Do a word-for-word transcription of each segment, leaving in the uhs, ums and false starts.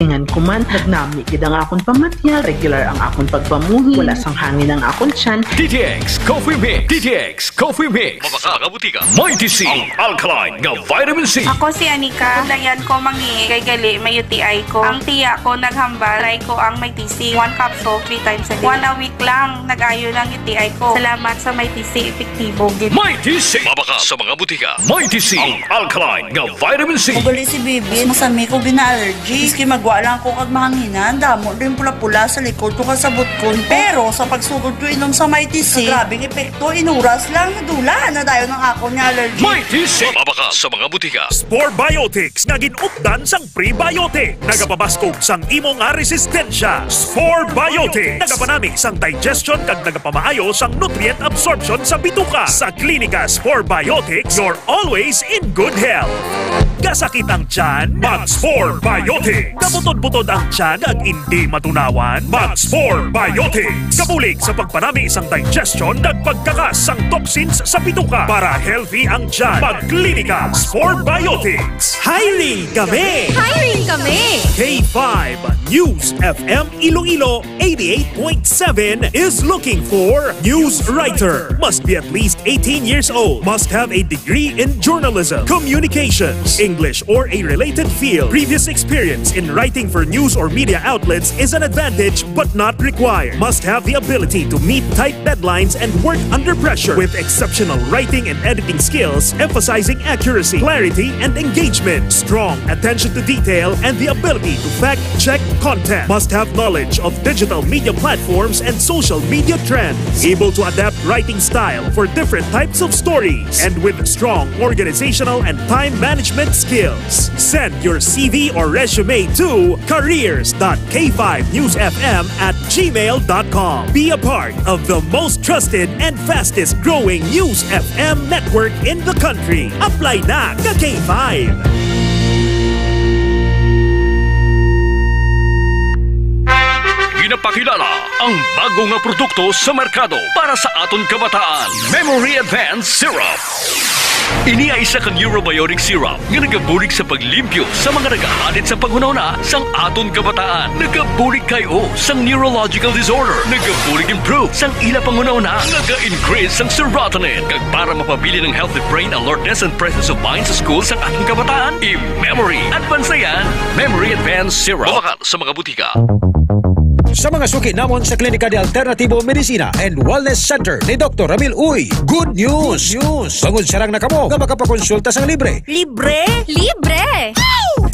Ingan ko man, nagnami gid ang akon pamatyag, regular ang akon pagpamuhi, wala sang hangin ang akon tiyan. D T X Coffee Mix. D T X Coffee Mix. Mabaka sa mga butika. Mighty C, ang alkaline nga vitamin C. Ako si Anika. Dayan ko mangi kay gali may U T I ko. Ang tiya ko naghambal, try ko ang Mighty C. One capsule, three times a day. One a week lang, nag-ayo lang U T I ko. Salamat sa Mighty C, epektibo gid. Mighty C. Mabaka sa mga butika. Mighty C, ang alkaline nga vitamin C. Ugali si Bibi, masami ko gina-allergy. Maski magwa lang ako kag mahanginan, damo din pula-pula sa likod ko kag sa butkon ko. Pero sa pagsugod ko inom sa Mighty C, grabing epekto, inuras lang, nadula na dayon ang akon nga allergy. Mighty C, mabaka sa mga butika. Spore Biotics nga gin-updan sang prebiotic. Nagapabaskog sang imo nga resistensya. Spore Biotics. Nagapanami sang digestion kag nagapamaayo sang nutrient absorption sa bituka. Sa Klinika Spore Biotics, you're always in good health. Kasakit ang tiyan? Mag-Spore Biotics. Kabutod-butod ang tiyan kag indi matunawan? Mag-Spore Biotics. Kabulig sa pagpanami sang digestion kag pagkakas sang toxins sa bituka para healthy ang tiyan. Mag-Klinika Spore Biotics. Hiring kami! Hiring kami! K five News F M Iloilo eighty-eight point seven is looking for news writer. Must be at least eighteen years old. Must have a degree in journalism, communications, English, or a related field. Previous experience in writing for news or media outlets is an advantage but not required. Must have the ability to meet tight deadlines and work under pressure with exceptional writing and editing skills, emphasizing accuracy, clarity, and engagement. Strong attention to detail and the ability to fact check content. Must have knowledge of digital media platforms and social media trends. Able to adapt writing style for different types of stories and with strong organizational and time management skills. Send your C V or resume to careers dot k five news f m at gmail dot com. Be a part of the most trusted and fastest growing News F M network in the country. Apply na ka K five. Ginapakilala ang bago nga produkto sa merkado para sa aton kabataan, Memory Advance Syrup. Ini ay isa ka neurobiotic syrup nga nagabulig sa paglimpyo sa mga nagahalid sa panghunahuna sang aton kabataan. Nagabulig kay o sang neurological disorder. Nagabulig improve sang ila panghunahuna. Naga-increase sang serotonin. Kag para mapabilin ang healthy brain alertness and presence of mind sa school sang aton kabataan, i-memory advance yan. Memory Advance Syrup. Mabakal sa mga butika. Sa mga suki namon sa Klinika de Alternativo Medicina and Wellness Center ni Doktor Ramil Uy, good news! Good news! Bangod sarang na kamo nga makapakonsulta sang libre. Libre? Libre!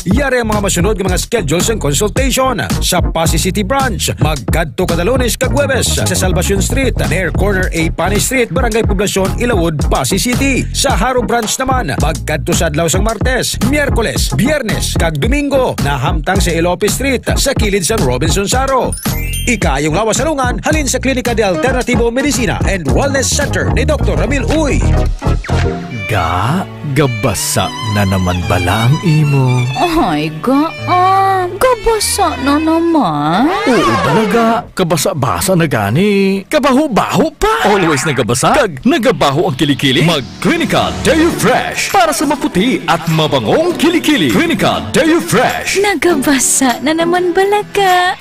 Yari ang mga masunod nga mga schedule sang consultation. Sa Passi City Branch, magkadto kada Lunes kag Huwebes sa Salvacion Street, near corner A Panay Street, Barangay Poblacion, Ilawod, Passi City. Sa Jaro Branch naman, magkadto sa adlaw sang Martes, Miyerkules, Biyernes, kag Domingo, nahamtang sa Elope Street, sa kilid sang Robinson Jaro. Ikaayong lawas sa lungan, halin sa Klinika de Alternativo Medicina and Wellness Center ni Doktor Ramil Uy. Ga, gabasa na naman bala ang imo? Ay, ga, ah, gabasa na naman. Oo, bala, ga. Kabasa-basa na gani. Kabaho-baho pa. Always nagabasa kag nagabaho ang kilikili. Mag Clinica Deo Fresh para sa maputi at mabangong kilikili. Clinica Deo Fresh. Nagabasa na naman bala ka.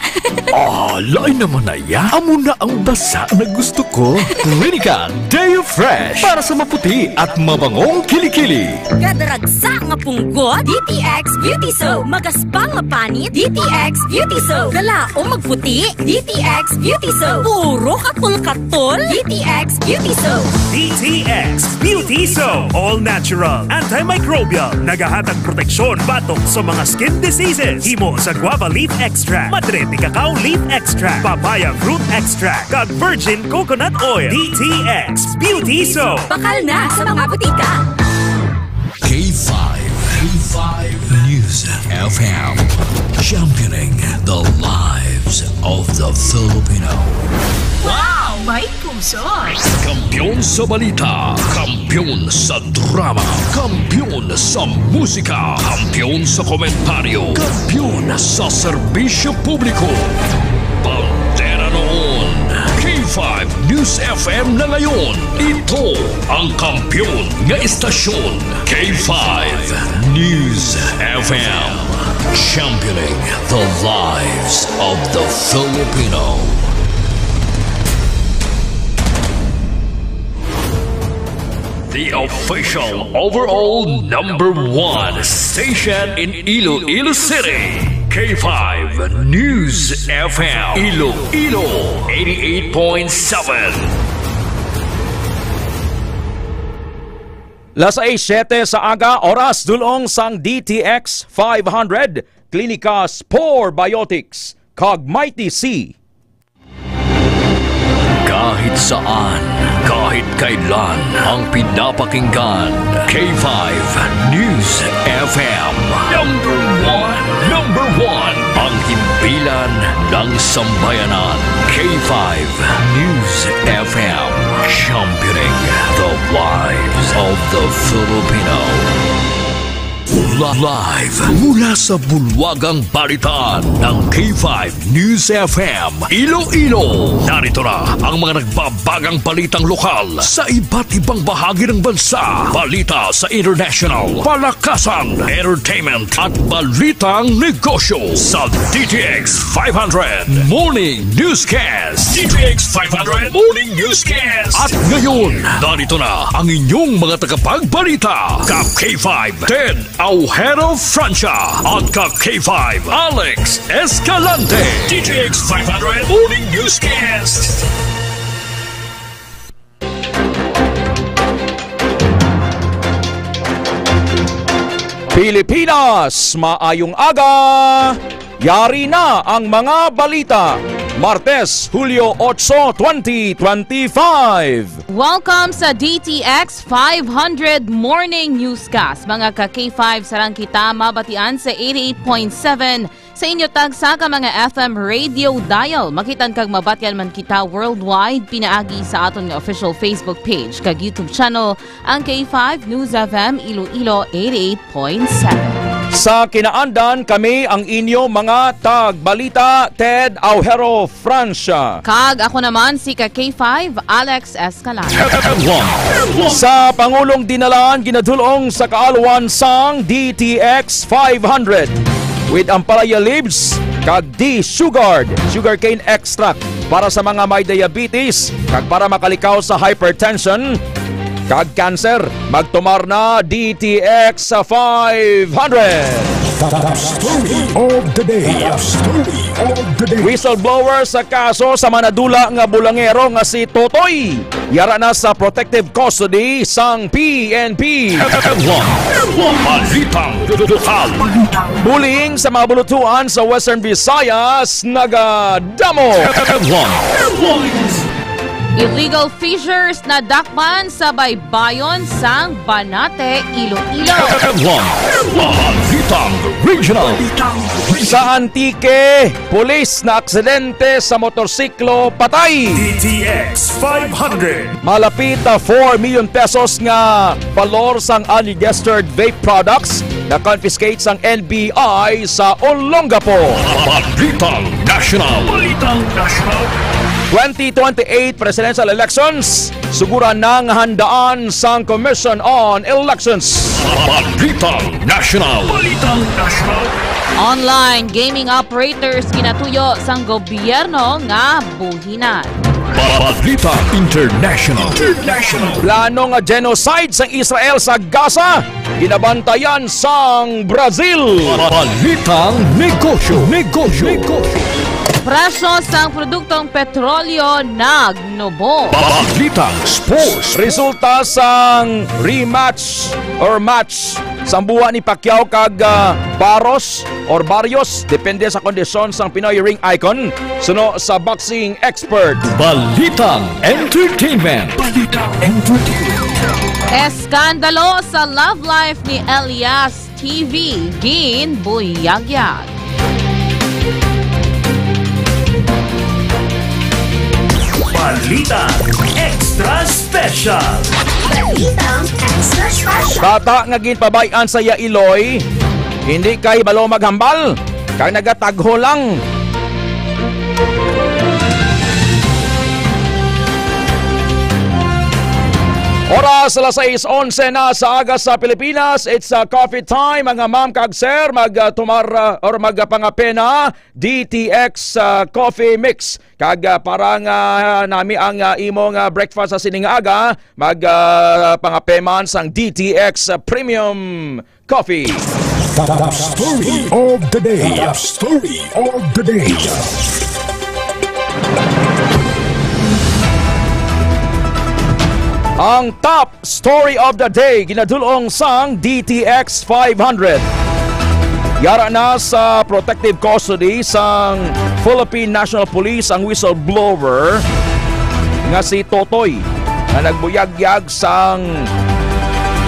Ah, lain naman na ya. Amo na ang basa na gusto ko. Clinica Deo Fresh para sa maputi at mabangong kilikili. Kadaragsa nga punggod, D T X Beauty Soap. Magaspang nga panit, D T X Beauty Soap. Galaom magputi, D T X Beauty Soap. Puro katol-katol, D T X Beauty Soap. D T X Beauty Soap. All natural, antimicrobial. Nagahatag proteksyon batok sa mga skin diseases. Himo sa guava leaf extract, madre de cacao leaf extract, papaya fruit extract, kag virgin coconut oil. D T X Beauty Soap. Bakal na sa mga butika. K five, K five News F M, championing the lives of the Filipino. Wow! May puso! Kampiyon sa balita, kampiyon sa drama, kampiyon sa musika, kampiyon sa komentaryo, kampiyon sa serbisyo publiko. Bandera noon, K five News F M na ngayon. Ito ang kampiyon nga istasyon, K five News F M. Championing the lives of the Filipino. The official overall number one station in Iloilo City, K five News F M, Iloilo, eighty-eight point seven. Las sais siyete sa aga, oras dulong sang D T X five hundred, Klinika Spore Biotics, kag Mighty C. Kahit saan, kahit kailan, ang pinapakinggan, K five News F M. Number one, number one, ang himpilan ng sambayanan, K five News F M, championing the lives of the Filipino. Live mula sa bulwagang balitaan ng K five News F M Iloilo. Narito na ang mga nagbabagang balitang lokal sa iba't ibang bahagi ng bansa. Balita sa international, palakasan, entertainment, at balitang negosyo sa D T X five hundred Morning Newscast. D T X five hundred Morning Newscast. At ngayon, narito na ang inyong mga tagapagbalita, ka K five Ted Aujero Francia at ka K five Alex Escalante. D T X five hundred Morning Newscast. Pilipinas, maayong aga. Yari na ang mga balita. Martes, Hulyo otso, twenty twenty-five. Welcome sa D T X five hundred Morning Newscast. Mga ka K five, sarang kita mabatian sa eighty-eight point seven sa inyo tagsa ka mga F M radio dial. Makitan kag mabatian man kita worldwide pinaagi sa aton nga official Facebook page kag YouTube channel, ang K five News F M Iloilo eighty-eight point seven. Sa kinaandan, kami ang inyo mga tagbalita, Ted Aujero Francia. Kag ako naman si ka K five, Alex Escalante. Sa Pangulong Dinalan, ginadulong sa kaalwan sang D T X five hundred with ampalaya leaves kag D-Sugard, sugarcane extract para sa mga may diabetes kag para makalikaw sa hypertension kag cancer. Magtumar na D T X five hundred. Top story of the day. Top story of the day. Whistleblower sa kaso sa manadula nga bulangero nga si Totoy, yara na sa protective custody sang P N P. Balitang lokal. Bullying sa mga bulutuan sa Western Visayas nagadamo. Illegal fishers nadakpan sa baybayon sang Banate, Iloilo. Balitang regional. Sa Antique, pulis na aksidente sa motorsiklo, patay. D T X five hundred. Malapit na four million pesos nga balor sang unregistered vape products na confiscate sang N B I sa Olongapo. Balitang National. Balitang National. Twenty twenty-eight presidential elections, suguran na nga handaan sang Commission on Elections. Balitang National. Balitang National. Online gaming operators ginatuyo sang gobyerno nga buhinan. Balita International. International. Plano nga genocide sang Israel sa Gaza, ginabantayan sang Brazil. Balitang negosyo. Negosyo. Negosyo. Presyo sang produktong petrolyo nagnubo. Balitang sports. Resulta sang rematch or match sang buwa ni Pacquiao kag, ah, Barros or Barrios, depende sa kondisyon sang Pinoy ring icon, suno sa boxing expert. Balitang entertainment. Balitang entertainment. Eskandalo sa love life ni Elias T V, ginbuyagyag. Balita Extra Special. Balitang Extra Special. Bata nga ginpabay-an sa iya iloy, hindi kahibalo maghambal, kag nagatagho lang. Oras alas sais onse na sa aga sa Pilipinas. It's a coffee time. Mga ma'am kag sir, mag, ah, tumar, ah, or magpangape na D T X, ah, Coffee Mix. Kag, ah, para nga nami ang, ah, imo nga breakfast sa sining aga, mag, ah, pangape man sang D T X, ah, Premium Coffee. The, the story of the day. The story of the day. Ang top story of the day, ginadulong sang D T X five hundred. Yara na sa protective custody sang Philippine National Police ang whistleblower nga si Totoy, nga nagbuyagyag sang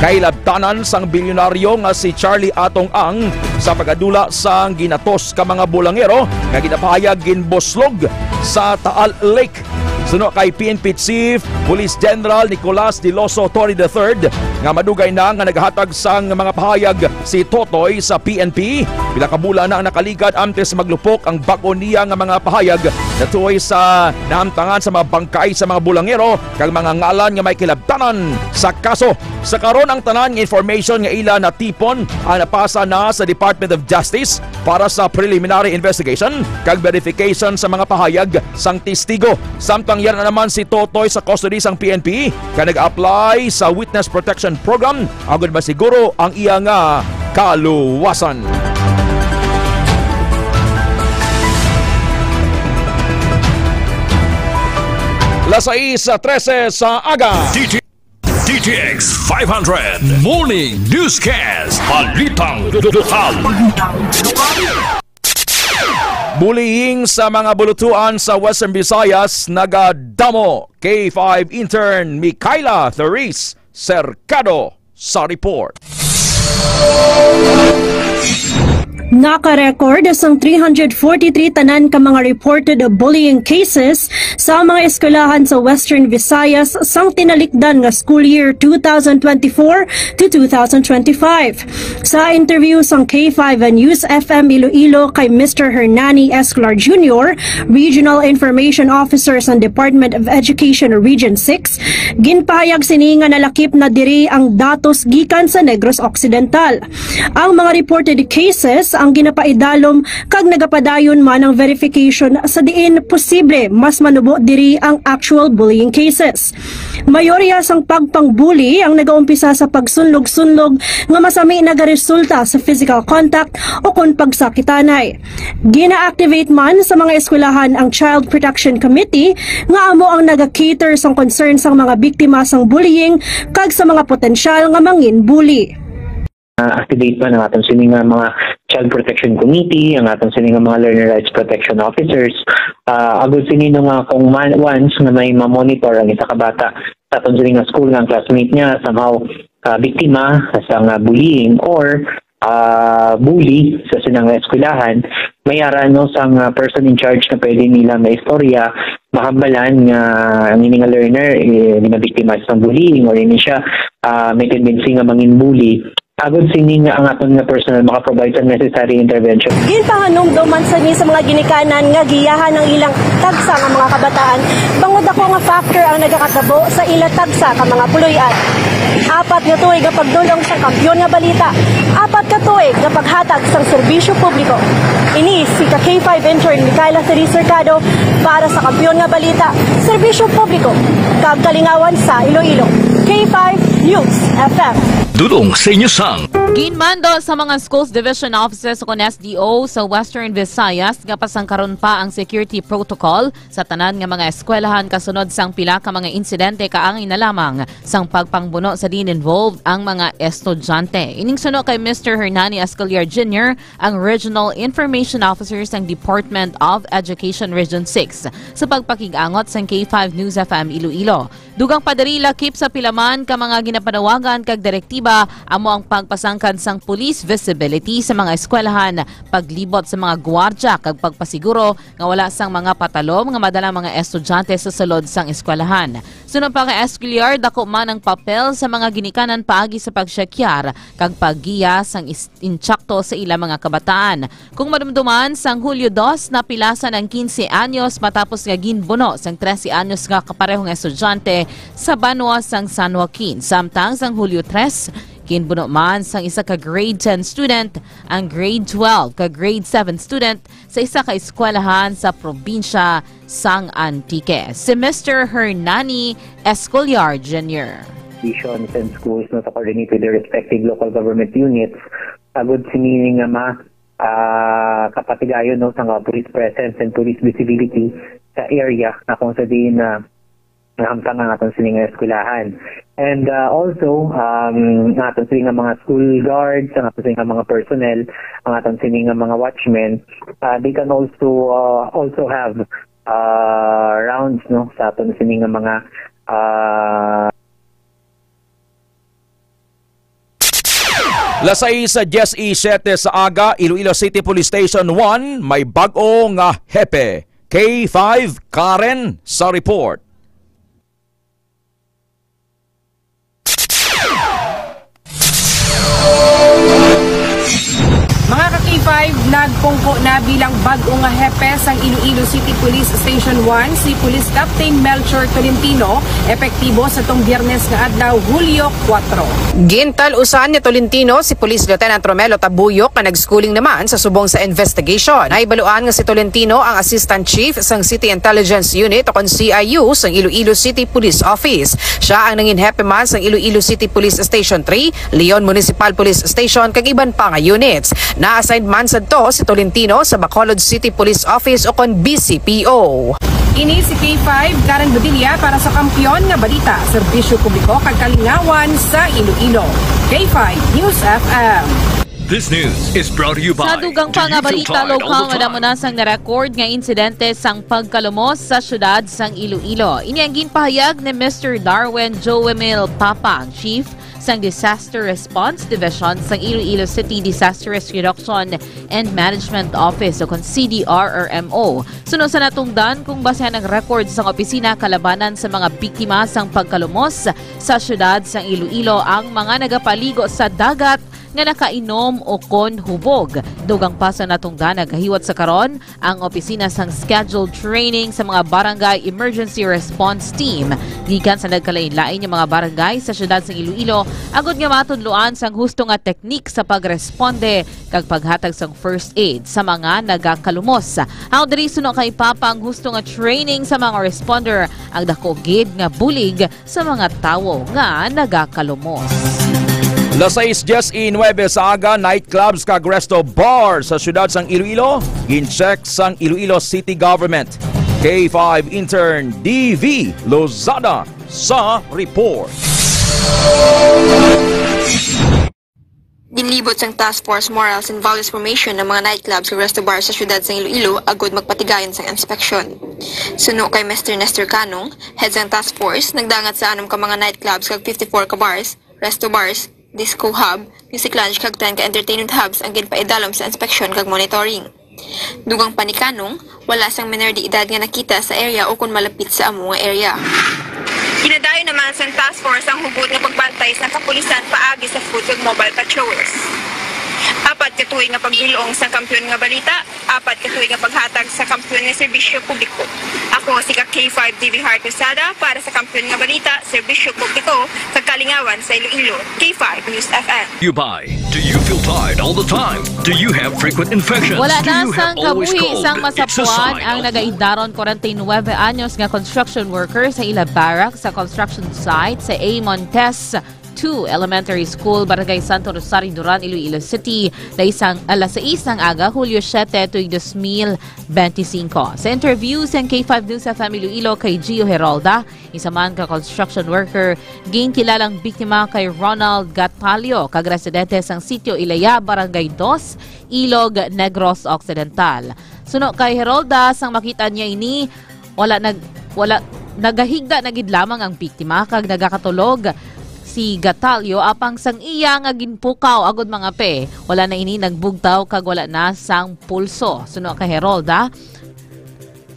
kahilabtanan sang bilyonaryo nga si Charlie Atong Ang sa pagkadula sang ginatos ka mga bulangero nga ginapahayag ginbuslog sa Taal Lake. Suno kay P N P Chief Police General Nicolas Diloso Torre the third, nga madugay na nga naghatag sang mga pahayag si Totoy sa P N P, pila ka bulan na ang nakaligad antes maglupok ang bag-o niya nga mga pahayag, natuoy sa nahamtangan sa mga bangkay sa mga bulangero kag mga ngalan nga may kilabtanan sa kaso. Sa karon, ang tanan nga information nga ila natipon ang napasa na sa Department of Justice para sa preliminary investigation kag verification sa mga pahayag sang testigo. Samtang yara na naman si Totoy sa custody sang P N P, kag nag-apply sa Witness Protection Program agud masiguro ang iya nga kaluwasan. Alas sais trese sa aga. D T X five hundred Morning Newscast. Balitang lokal. Bullying sa mga bulutuan sa Western Visayas nagadamo. K five intern Micaela Therese Cercado sa report. Naka-record sang three hundred forty-three tanan ka mga reported bullying cases sa mga eskwelahan sa Western Visayas sang tinalikdan nga school year two thousand twenty-four to two thousand twenty-five. Sa interview sang K five News F M Iloilo kay Mister Hernani Escolar Junior, Regional Information Officer sang Department of Education Region six, ginpahayag sini nga lakip na diri ang datos gikan sa Negros Occidental. Ang mga reported cases ang ginapaidalom kag nagapadayon man ang verification sa diin posible mas manubo diri ang actual bullying cases. Mayorya sang pagpangbuli ang nagaumpisa sa pagsunlog-sunlog nga masami nagaresulta sa physical contact o kon pagsakitanay. Gina-activate man sa mga eskwelahan ang Child Protection Committee nga amo ang naga-cater sang concern sang mga biktima sang bullying kag sa mga potensyal nga mangin bully. Ah, activate man ang aton sini nga mga Child Protection Committee, ang aton sini nga mga Learner Rights Protection Officers, ah, agud sini no nga kung man, once nga may ma-monitor ang isa ka bata sa aton sini nga school nga ang classmate niya somehow ah, biktima sa nga bullying or ah, bully sa sila nga eskwelahan, may ara no sang ah, person in charge nga pwede nila maistorya, mahambalan nga ang ini nga learner eh, nabiktima sa bullying or ini siya ah, may tendency nga mangin bully. Agod sini nga ang aton nga personnel maka-provide sa necessary intervention. Ginpahanumdom man sini sa mga ginikanan nga giyahan ang ilang tagsa nga mga kabataan bangod daku nga factor ang nagakatabo sa ila tagsa ka mga puloy-an. Apat nga tuig nga pagdul-ong sa Kampiyon nga Balita, apat ka tuig nga paghatag sang serbisyo publiko. Ini si ka K five intern Micaela Therese Cercado para sa Kampiyon nga Balita, Serbisyo Publiko, kag Kalingawan sa Iloilo. K five News F M. Dulong sa inyo sang. Ginmando sa mga Schools Division Offices o S D O sa Western Visayas nga pasangkaron pa ang security protocol sa tanan nga mga eskwelahan kasunod sang pila ka mga insidente kaangay na lamang sang pagpangbuno sa diin involved ang mga estudyante. Ining suno kay Mister Hernani Escalier Junior, ang Regional Information Officer sang Department of Education Region six, sa pagpakig-angot sang K five News F M Iloilo. Dugang pa diri, lakip sa pila man ka mga ginapanawagan kag direktiba amo ang pagpasang kag sang police visibility sa mga eskwelahan, paglibot sa mga gwardya kag pagpasiguro nga wala sang mga patalom nga madala ang mga estudyante sa sulod sang eskwelahan. Suno pa kay Esculiar, dako man ang papel sa mga ginikanan paagi sa pagsekyar kag paggiya sang is-, insakto sa ila mga kabataan. Kung madumduman, sang Hulyo dos, napilasan ang quince anyos matapos nga ginbuno sang trese anyos nga kaparehong estudyante sa banwa sang San Joaquin. Samtang sang Hulyo tres, ginbuno man sang isa ka grade ten student ang grade twelve ka grade seven student sa isa ka eskwelahan sa probinsya sang Antique. Si Mister Hernani Escolar Junior. Institutions and schools, no, to coordinate with their respective local government units, agud sini nga ma-, ah, kapatigayon, no, sa nga police presence and police visibility sa area na kung sa diin na nahamtang ang aton sini nga eskwelahan. And, ah, also, um, ang aton sini nga mga school guards, ang aton sini nga mga personnel, ang aton sini nga mga watchmen, ah, they can also, ah, also have, ah, rounds, no, sa aton sini nga mga, ah, Las sais diez y siete sa aga, Iloilo City Police Station one, may bag-o nga hepe. K five, Karen sa report. Mga ka-K five, nagpungko na bilang bag-o nga hepe sang Iloilo City Police Station one si Police Captain Melchor Tolentino, epektibo sa tong Biyernes nga adlaw, Hulyo kuwatro. Gintal-usan ni Tolentino si Police Lieutenant Romelo Tabuyok, nga nag-schooling naman sa subong sa investigation. Nahibaluan nga si Tolentino ang Assistant Chief sang City Intelligence Unit o kon C I U sang Iloilo City Police Office. Siya ang nangin hepe man sang Iloilo City Police Station three, Leon Municipal Police Station, kag iban pa nga units. Na-assign man sadto si Tolentino sa Bacolod City Police Office o kon B C P O. Ini si K five, Karen Budilla para sa Kampiyon nga Balita, Serbisyo Publiko kag Kalingawan sa Iloilo. K five News F M. This news is brought to you by. Sa dugang pa nga balita lokal, madamo na sang na-record nga insidente sang pagkalumos sa siyudad sang Iloilo. Ini ang ginpahayag ni Mister Darwin Joemil Papang, Chief sang Disaster Response Division sang Iloilo City Disaster Risk Reduction and Management Office o kon C D R R M O. Suno sa natungdan, kung basehan ang record sang opisina kalabanan sa mga biktima sang pagkalumos sa siyudad sang Iloilo ang mga nagapaligo sa dagat nga nakainom o kon hubog. Dugang pa sa natungdan, nagahiwat sa karon ang opisina sang scheduled training sa mga Barangay Emergency Response Team gikan sa nagkalain-lain nga mga barangay sa siyudad sang Iloilo, agud nga matudloan sang husto nga teknik sa pagresponde kag paghatag sang first aid sa mga nagakalumos. Ang diri suno kay Papa ang husto nga training sa mga responder, ang dako gid nga bulig sa mga tawo nga nagakalumos. Las sais diez y nuebe sa aga, nightclubs kag resto bar sa siyudad sang Iloilo gin-check sang Iloilo City Government. K five intern D V Lozada sa report. Ginlibot sang Task Force Morals and Values Formation ang mga nightclubs ug resto bar sa siyudad sang Iloilo agud magpatigayon sang inspeksyon. Suno kay Mister Nestor Canong, head sang task force, nagdangat sa anom ka mga nightclubs kag fifty-four ka bars, resto bars, disco hub, music lounge kag ten ka entertainment hubs ang ginpaidalom sa inspeksyon kag monitoring. Dugang pa ni Canong, wala sang minor de edad nga nakita sa area o kon malapit sa amo nga area. Ginadayon naman sang task force ang hugot nga pagbantay sang kapulisan paagi sa foot ug mobile patrols. Apat ka tuig nga pagdul-ong sang Kampiyon nga Balita, apat ka tuig nga paghatag sa kampiyon nga serbisyo publiko. Ako si ka K five T V Heart Lozada para sa Kampiyon nga Balita, Serbisyo Publiko, kag Kalingawan sa Iloilo, K five News F M. You buy. Do you feel tired all the time? Do you have frequent infections? Wala na sang kabuhi sang masapuan ang nagaindaron kwarenta y nuebe anyos nga construction worker sa ila barrack sa construction site sa A Montes two Elementary School, Barangay Santo Rosario, Duran, Iloilo City, sa isang, alas sais sang aga, Hulyo siete, tuig dos mil benti singko. Sa interview sang K five News F M Iloilo kay Gio Herolda, isa man ka construction worker, ginkilalang biktima kay Ronald Gatalio, kag residente sang Sitio Ilaya, Barangay Dos, Ilog, Negros Occidental. Suno kay Herolda, sang makita niya ini, wala nag-, wala, nagahigda na gid lamang ang biktima kag nagakatulog si Gatalio apang sang iya nga ginpukaw agud mangape, wala na ini nagbugtaw kag wala na sang pulso. Suno kay Herolda,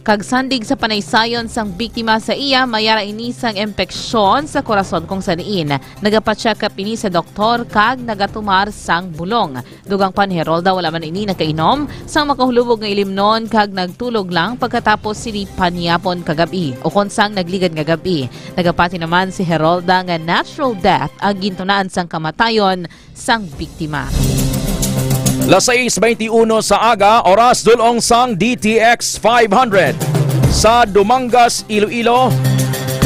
kag sandig sa panaysayon sang biktima sa iya, may ara ini sang impeksyon sa korason kung sa diin nagapacheck up ini sa doktor kag nagatumar sang bulong. Dugang pa ni Herolda, wala man ini nakainom sang makahulubog nga ilimnon kag nagtulog lang pagkatapos sini panyapon kagab-i ukon sang nagligad nga gab-i. Nagapati naman si Herolda nga natural death ang gintunaan sang kamatayon sang biktima. Las sais beintiuno sa aga, oras dulong sang D T X five hundred. Sa Dumangas, Iloilo,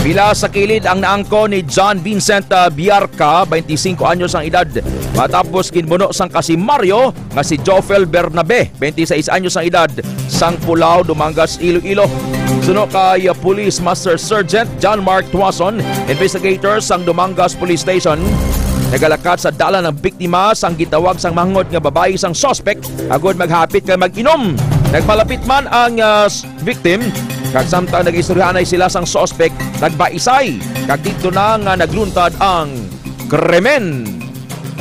pila sa kilid ang naangkon ni John Vincent, ah, Biarca, twenty-cinco anyos ang edad, matapos ginbuno sang kasimaryo nga si Jovel Bernabe, twenty-seis anyos ang edad, sang Pulao, Dumangas, Iloilo. Suno kay, ah, Police Master Sergeant John Mark Tuason, investigator sang Dumangas Police Station, nagalakat sa dalan ang biktima sang gitawag sang manghod nga babayi sang suspect agod maghapit kag mag-inom. Nagpalapit man ang, ah, s-, victim, kag samtang nag-istoryahanay sila sang suspect, nagbaisay, kag didto na nga nagluntad ang krimen.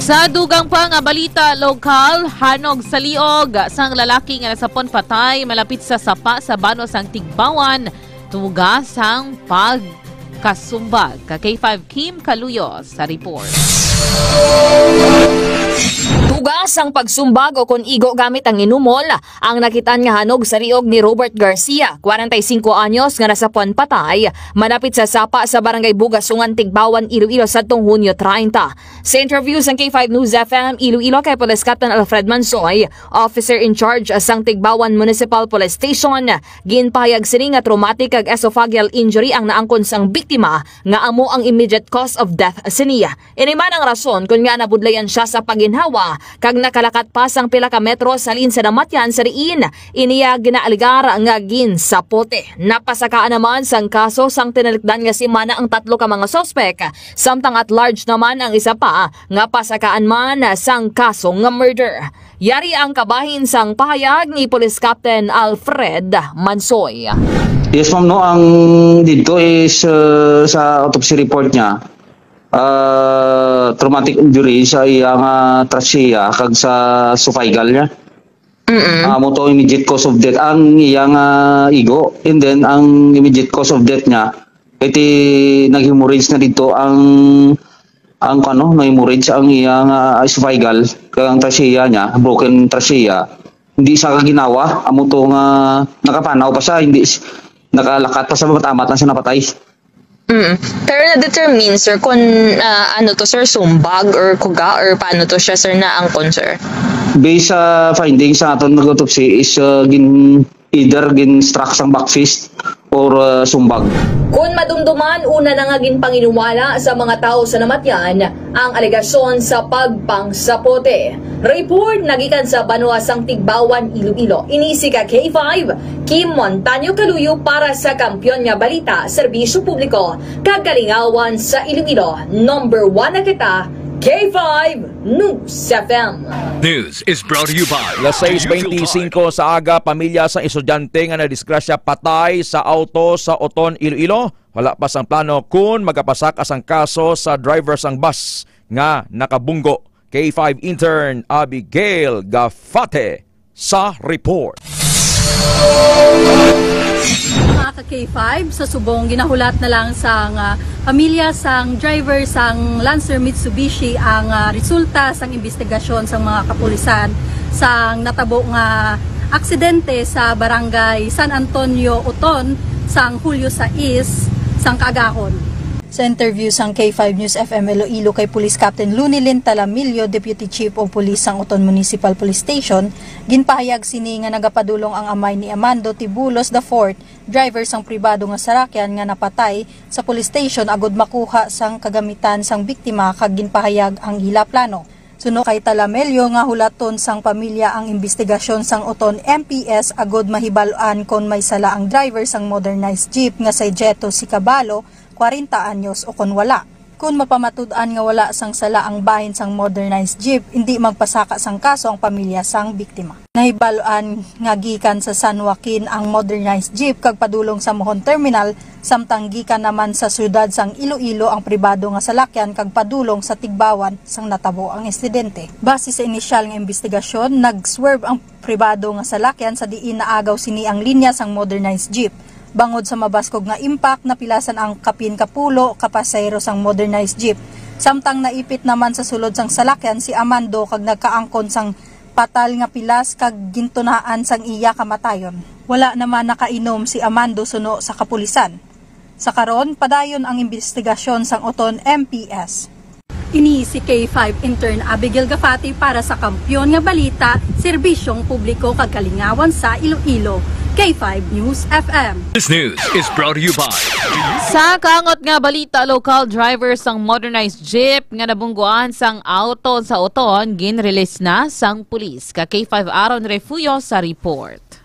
Sa dugang pa nga balita lokal, hanog sa liog sang lalaki nga nasapon patay malapit sa sapa sa bano sang Tigbawan, tuga sang pagkasumbag. Ka K five Kim Kaluyo sa report. Tuga sang pagsumbag o kon igo gamit ang inumol, ang nakitaan nga hanog sa liog ni Robert Garcia, kwarenta y singko anyos, nga nasapwan patay malapit sa sapa sa Barangay Bugasungan, Tigbawan, Iloilo, sadtong Hunyo treinta. Sa interview sang K five News F M Iloilo kay Police Captain Alfred Mansoy, officer in charge sang Tigbawan Municipal Police Station, ginpahayag sini nga traumatic kag esophageal injury ang naangkon sang biktima, nga amo ang immediate cause of death sini. Ini man ang rason kon ngaa nabudlayan sia sa paginhawa kag nakalakat pa sang pila ka metro halin sa namatyan sa diin iya ginaaligar nga ginsapote. Napasakaan naman sang kaso sang tinalikdan nga semana ang tatlo ka mga suspek, samtang at large naman ang isa pa nga pasakaan man sang kaso nga murder. Yari ang kabahin sang pahayag ni Police Captain Alfred Mansoy. Yes, ma'am, no, ang dito is, uh, sa autopsy report niya, ah, traumatic injury sa iyang, ah, trachea kag sa esophageal niya. Mm-mm. Ah, amo to immediate cause of death ang iyang, ah, igo. And then ang immediate cause of death niya, iti nag-hemorrhage na dito ang, ang ano, na-hemorrhage ang iyang, ah, esophageal, kag ang trachea niya, broken trachea. Hindi sa kaginawa, amo to nga nakapanaw pa siya, hindi s-, nakalakat pa sa matamat na siya napatay. Mm. Pero na-determine, sir, kung, ah, ano to, sir, sumbag or kuga or paano to siya, sir, naangkon, sir? Based sa findings sa aton nag-autopsy is, uh, gin-, either gin-struck sang back fist or, uh, sumbag. Kun madumduman, una na nga ginpanginiwala sa mga tawo sa namatyan ang alegasyon sa pagpangsapote. Report nagikan sa Banwa sang Tigbawan, Iloilo. Ini si ka K five, Kim Montaño Kaluyo para sa Kampiyon nga Balita, Serbisyo Publiko, kag Kalingawan sa Iloilo. Number one na kita, K five News F M. News is brought to you by Las sais beinticinco sa aga, pamilya sa estudyante nga nadisgrasya patay sa auto sa Oton, Iloilo. Wala pa sang plano kun magapasaka sang kaso sa driver sang bus nga nakabunggo. K five intern Abigail Gafate sa report. Mga ka K five, sa subong ginahulat na lang sang, ah, pamilya sang driver sang Lancer Mitsubishi ang, ah, resulta sang investigasyon sang mga kapulisan sang natabo nga aksidente sa Barangay San Antonio, Oton, sang Hulyo sais sang kaagahon. Sa interview sang K five News F M Iloilo kay Police Captain Lunilin Talamillo, Deputy Chief of Police sang Oton Municipal Police Station, ginpahayag sini nga nagapadulong ang amay ni Amando Tibulos the fourth, driver sang pribado nga sarakyan nga napatay sa police station agud makuha sang kagamitan sang biktima kag ginpahayag ang ila plano. Suno kay Talamelio nga hulaton sang pamilya ang imbestigasyon sang Oton M P S agud mahibal-an kon may sala ang driver sang modernized jeep nga si Jeto Sicabalo, kwarenta anyos, o kon wala. Kon mapamatud-an nga wala sang sala ang bahin sang modernized jeep, indi magpasaka sang kaso ang pamilya sang biktima. Nahibal-an nga gikan sa San Joaquin ang modernized jeep kag padulong sa Mohon Terminal, samtang gikan naman sa siyudad sang Iloilo ang pribado nga salakyan kag padulong sa Tigbauan sang natabo ang insidente. Base sa inisyal nga imbestigasyon, nag-swerve ang pribado nga salakyan sa diin naagaw sini ang linya sang modernized jeep. Bangod sa mabaskog nga impact, napilasan ang kapin ka pulo ka pasahero sang modernized jeep. Samtang naipit naman sa sulod sang salakyan si Amando kag nagkaangkon sang patal nga pilas kag gintunaan sang iya kamatayon. Wala naman nakainom si Amando suno sa kapulisan. Sa karon, padayon ang imbestigasyon sang Oton M P S. Ini si K five intern Abigail Gafati para sa Kampiyon nga Balita, Serbisyong Publiko kag Kalingawan sa Iloilo, K five News F M. This news is brought to you by Sa kaangot nga balita, lokal driver sang modernized jeep nga nabungguan sang auto sa Oton ginrelease na sang pulis. Ka K five Aaron Refugio sa report.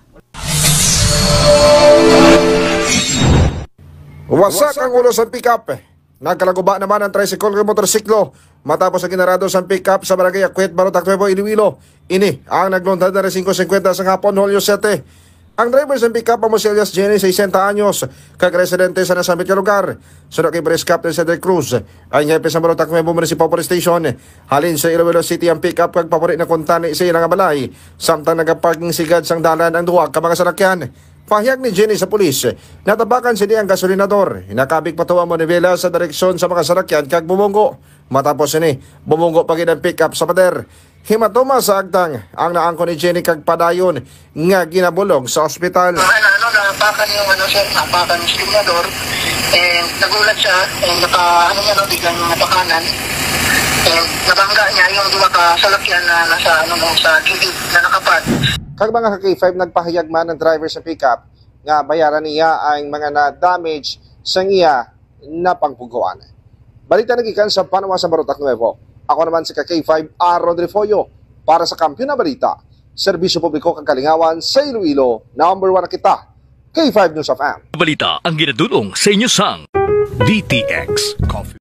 Wasak ang ulo sa pick-up. Nagkalaguba naman ang tricycle kag motorsiklo matapos ang ginarado sang pick-up sa Barangay Akwit, Barotac Nuevo, Iloilo. Ini ang naglunta na alas singko singkwenta sa hapon, Hulyo siyete. Ang driver sang pick-up amo si alias Jenny, sesenta anyos, kag residente sa nasambit nga lugar. Suno kay Police Captain Cedric Cruz, ang hepe sa Barotac Nuevo Municipal Police Station, halin sa Iloilo City ang pick-up kag papuri na kuntani sa ila nga balay, samtang nagaparking sigad sang dalan ang duha ka mga salakyan. Pahayag ni Jenny sa pulis, natabakan sini ang gasolinador, nakabig pa to ang manibela sa direksyon sa mga salakyan kag bumunggo. Matapos sini, bumunggo pa gid ang pick-up sa pader. Himatoma sa agtang ang naangkon ni Jenny kag padayon nga ginabulong sa ospital. Ano, ano, napakan yung ano, sir, napakan yung signador. And nagulat siya, and naka, ano niya, no, biglang napakanan. And nabangga niya yung dua ka salakyan na nasa, ano, no, sa gilid na nakapad. Kag mga ka K five, nagpahayag man ang driver sa pickup nga bayaran niya ang mga na-damage sa iya na pagpugoan. Balita nagikan sa Panwa sa Barotac Nuevo. Ako naman si ka K five Aaron Refollo para sa Kampiyon na Balita, Serbisyo Publiko kag Kalingawan sa Iloilo, number one na kita. K five News F M. Balita ang ginadulong sa inyo sang D T X Coffee.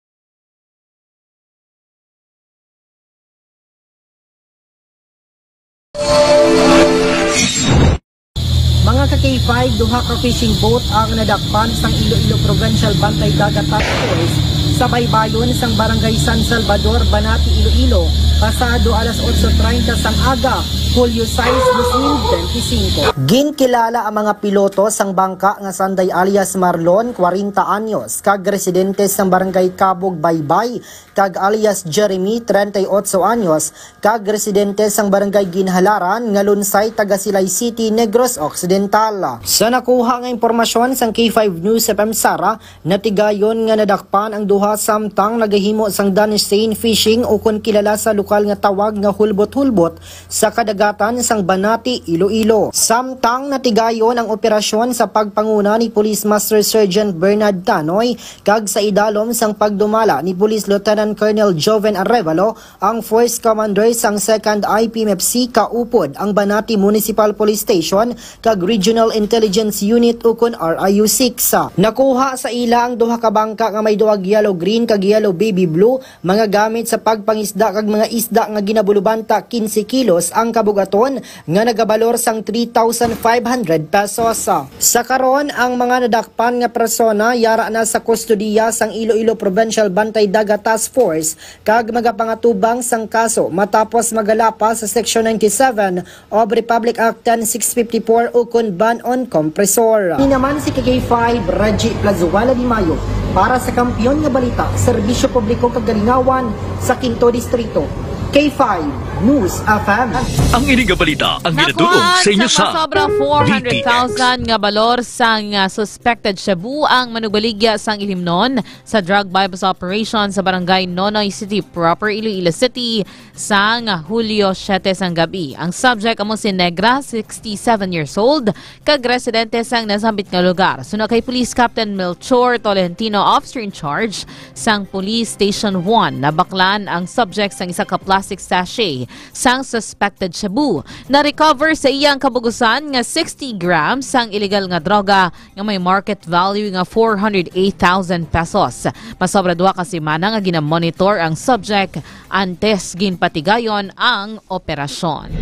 Mga ka K five, duha ka fishing boat ang nadakpan sang Iloilo Provincial Bantay Dagat Task Force sa baybayon sang Barangay San Salvador, Banati, Iloilo, pasado alas otso treinta sang aga, Hulyo sais, dos mil benti singko. Ginkilala ang mga piloto sang bangka nga Sanday alias Marlon, kwarenta anyos, kag residente sang Barangay Cabog, Baybay, kag alias Jeremy, treinta y ocho anyos, kag residente sang Barangay Ginhalaran nga Lunsay, taga Silay City, Negros Occidental. Sa nakuha nga impormasyon sang K five News F M Sara, natigayon nga nadakpan ang duha samtang nagahimo sang danish seine fishing, ukon kilala sa lokal nga tawag nga hulbot-hulbot, sa kadagatan sang Banati, Iloilo. Samtang natigayon ang operasyon sa pagpanguna ni Police Master Sergeant Bernard Tanoy kag sa idalom sang pagdumala ni Police Lieutenant Colonel Joven Arevalo, ang Force Commander sang Second I P M F C, kaupod ang Banati Municipal Police Station kag Regional Intelligence Unit, ukon R I U six. Nakuha sa ila ang duha ka bangka nga may duwag yellow green kag yellow baby blue, mga gamit sa pagpangisda kag mga isda nga ginabulubanta, quince kilos ang kabugaton nga nagabalor sang three thousand five hundred pesos. Sa karon, ang mga nadakpan nga persona yara na sa kustodiya sang Iloilo Provincial Bantay Dagat Task Force kag magapangatubang sang kaso matapos magalapa sa Section ninety-seven of Republic Act ten six fifty-four ukon ban on compressor. Ini naman si K K five Reggie Plazuela Di Mayo para sa Kampiyon nga Balita, Serbisyo Publiko kag Kalingawan sa Quinto Distrito. K five News F M. Ang ini nga balita ang ginadulong sa inyo sa masobra four hundred thousand D T X. Nga balor sang, ah, suspected shabu ang manugbaligya sang Ilimnon sa drug buy-bust operation sa Barangay Nonoy City Proper, Iloilo City, sang Hulyo siyete sang gabi. Ang subject amo si Negra, sixty-seven years old, kag residente sang nasambit nga lugar. Suno kay Police Captain Melchor Tolentino, officer in charge sang Police Station one, nabaklan ang subject sang isa ka plastic sachet sang suspected shabu. Na-recover sa iyang kabugusan nga sixty grams sang illegal nga droga nga may market value nga four hundred eight thousand pesos. Masobra duha ka semana nga ginamonitor ang subject antes ginpatigayon ang operasyon.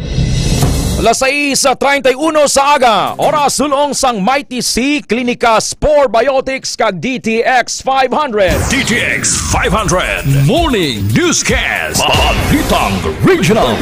Las sais treinta y uno sa aga, oras sulong sang Mighty C, Klinika Spore Biotics kag D T X five hundred. D T X five hundred. Morning Newscast. Balitang Regional.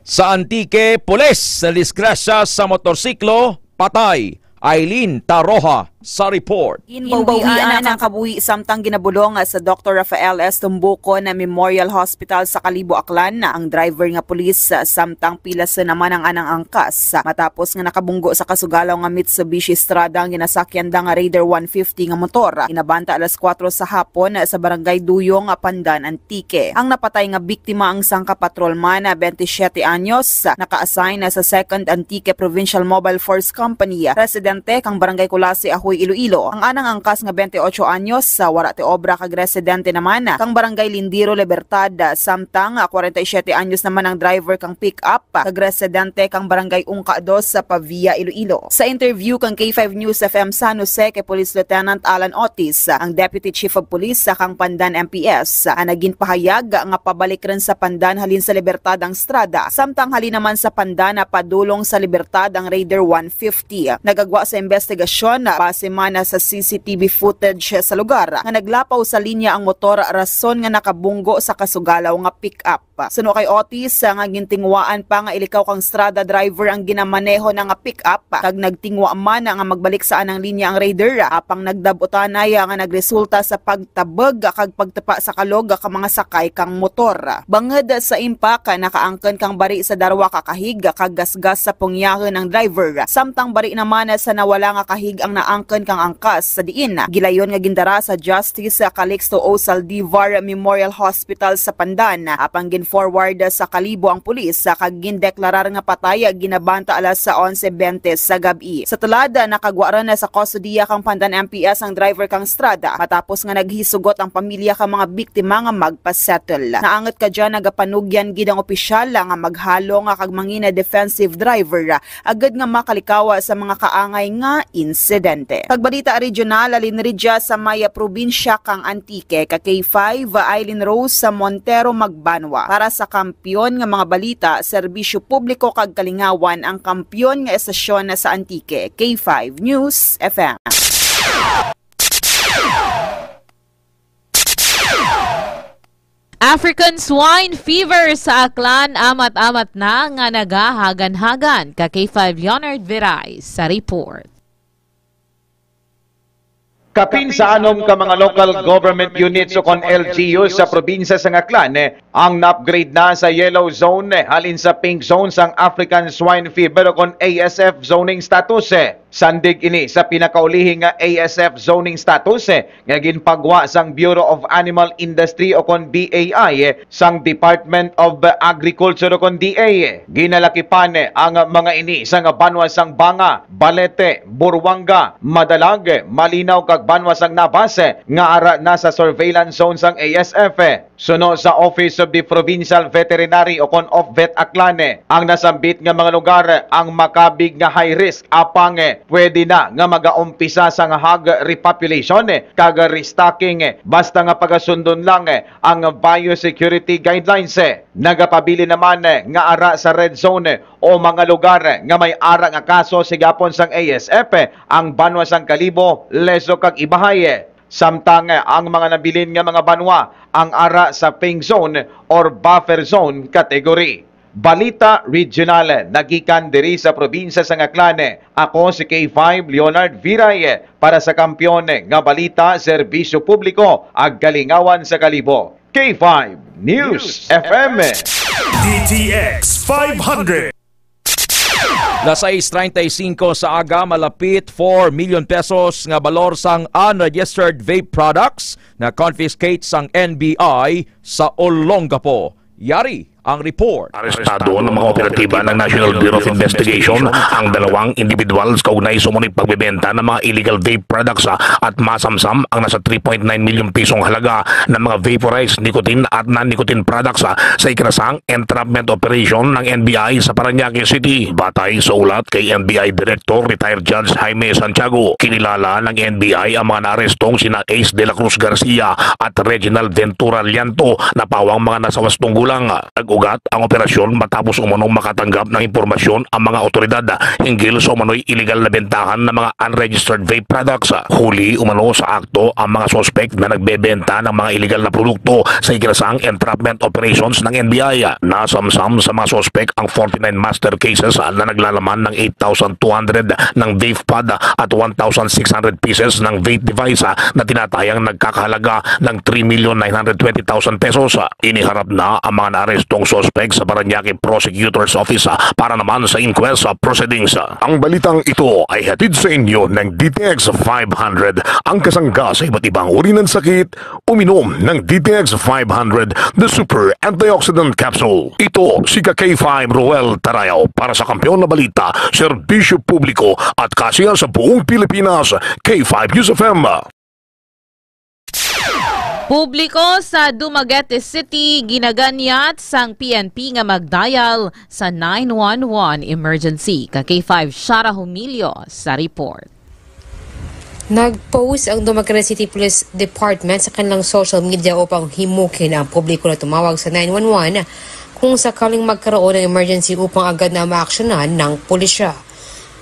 Sa Antique, pulis na disgrasya sa motorsiklo, patay. Eileen Taroja sa report. Ginbawian ang kabuhi samtang ginabulong sa Doctor Rafael S. Tumbuco na Memorial Hospital sa Kalibo, Aklan ang driver nga pulis, samtang pilas naman ang anang angkas matapos nga nakabunggo sa kasugalaw nga Mitsubishi Strada ang ginasakyan da nga Raider one fifty nga motor. Inabanta alas kuwatro sa hapon sa Barangay Duyong, Pandan, Antique. Ang napatay nga biktima ang sangka patrolman, twenty-seven anyos, naka-assign sa Second Antique Provincial Mobile Force Company, residente kang Barangay Culasi, Ajuy, Iloilo. Ang anang angkas nga twenty-eight anyos, wala ti obra kag residente naman kang Barangay Lindiro, Libertad, samtang forty-seven anyos naman ang driver kang pick-up kag residente kang Barangay Ungka dos sa Pavia, Iloilo. Sa interview kang K five News F M San Jose kay Police Lieutenant Alan Otis, ang Deputy Chief of Police sa kang Pandan M P S, ang nagin pahayag nga pabalik rin sa Pandan halin sa Libertad ang Strada, samtang halin naman sa Pandan na padulong sa Libertad ang Raider one fifty. Nagagwa sa investigasyon base man sa C C T V footage sa lugar nga naglapaw sa linya ang motor, rason nga nakabunggo sa kasugalaw nga pick-up. Suno kay Otis, nga gintinguhaan pa nga ilikaw kang Strada driver ang ginamaneho na nga pick-up, kag nagtingwa man nga magbalik sa anang linya ang Raider, apang nagdab-utanay nga nagresulta sa pagtabog kag pagtupa sa kalog ka mga sakay kang motor. Bangod sa impact, nakaangkon kang bari sa darwa ka kahig kag gasgas sa pungyahon ang driver, samtang bari naman sa nawala nga kahig ang naangkon kang angkas, sa diin gilayon nga gindara sa Justice Calixto O. Saldivar Memorial Hospital sa Pandan, apang gin-forward sa Kalibo ang pulis kag gindeklarar nga patay ginabanta alas onse bente sa gab-i. Sa tulad, nakagwa ra na sa kustodiya kang Pandan M P S ang driver kang Strada matapos nga naghisugot ang pamilya kang mga biktima nga magpasettle. Naangot kadya, nagapanugyan gid ang opisyal nga maghalo nga kag mangina defensive driver agud nga makalikaw sa mga kaangay nga insidente. Pagbalita regional, halin ridya sa may probinsya kang Antique, ka K five, Eileen Rose Montero Magbanwa. Para sa Kampiyon nga mga balita, serbisyo publiko kag kalingawan, ang Kampiyon nga estasyon sa Antique, K five News F M. African swine fever sa Aklan, amat-amat na nga nagahagan-hagan. Ka K five Leonard Viray sa report. Kapin sa anom ka mga local government units o kon L G Us sa probinsya sang Aklan, eh, ang na-upgrade na sa yellow zone, eh, halin sa pink zone sang African swine fever o kon A S F zoning status, eh. Sandig ini sa pinakaulihi nga A S F zoning status, eh, nga ginpagwa sang Bureau of Animal Industry o kon B A I, eh, sang Department of Agriculture o kon D A. Ginalakipan, eh, ang mga ini sang banwa sang Banga, Balete, Buruanga, Madalag, Malinaw kag banwa sang Nabas, eh, nga ara na sa surveillance zone sang A S F, eh. Suno sa Office of the Provincial Veterinary o kon OFVET Aklan, eh, ang nasambit nga mga lugar, eh, ang makabig nga high risk, apang, eh, pwede na nga magaumpisa sang hog repopulation, eh, kag restocking, eh, basta nga pagasundon lang, eh, ang biosecurity guidelines, eh. Nagapabilin naman, eh, nga ara sa red zone, eh, o mga lugar, eh, nga may ara nga kaso sa gihapon sang A S F, eh, ang banwa sang Kalibo, Lezo kag Ibajay, eh. Samtang, eh, ang mga nabilin nga mga banwa ang ara sa pink zone or buffer zone category. Balita regional, eh, nagikan diri sa probinsya sang Aklan, eh. Ako si K five Leonard Viray, eh, para sa Kampiyon, eh, nga Balita, Serbisyo Publiko, ag Kalingawan sa Kalibo. K five News F M. D T X five hundred. Las sais treinta y cinco sa aga, malapit four million pesos nga balor sang unregistered vape products na confiscate sang N B I sa Olongapo. Yari ang report. Arestado ng mga operatiba ng National Bureau of Investigation ang dalawang individuals kaugnay sa umano'y pagbebenta ng mga illegal vape products, ah, at masamsam ang nasa three point nine milyon pisong halaga ng mga vaporized nicotine at non-nicotine products, ah, sa ikinasang entrapment operation ng N B I sa Parañaque City. Batay sa ulat kay N B I Director Retired Judge Jaime Santiago, kinilala ng N B I ang mga naarestong sina Ace de la Cruz Garcia at Reginald Ventura Lianto na pawang mga nasa wastong gulang. Nag-ugat ang operasyon matapos umanong makatanggap ng impormasyon ang mga otoridad hinggil sa umano'y iligal na bentahan ng mga unregistered vape products. Huli umano sa akto ang mga suspek na nagbebenta ng mga iligal na produkto sa ikinasang entrapment operations ng N B I. Nasamsam sa mga suspek ang forty-nine master cases na naglalaman ng eight thousand two hundred ng vape pod at one thousand six hundred pieces ng vape device na tinatayang nagkakahalaga ng three million nine hundred twenty thousand pesos. Iniharap na ang mga naarestong suspek sa Parañaque Prosecutor's Office para naman sa inquest proceedings. Ang balitang ito ay hatid sa inyo ng D T X five hundred, ang kasangga sa iba't ibang uri ng sakit. Uminom ng D T X five hundred, the super antioxidant capsule. Ito si ka K five Roel Tarayaw para sa Kampiyon na Balita, Serbisyo Publiko at Kasiyahan sa Buong Pilipinas, K five News F M. Publiko sa Dumaguete City ginaganyat sang P N P nga magdial sa nine one one emergency. Ka K five Shara Humilio sa report. Nag-post ang Dumaguete City Police Department sa kanilang social media upang himukin ang publiko na tumawag sa nine one one kung sakaling magkaroon ng emergency upang agad na maaksyonan ng pulisya.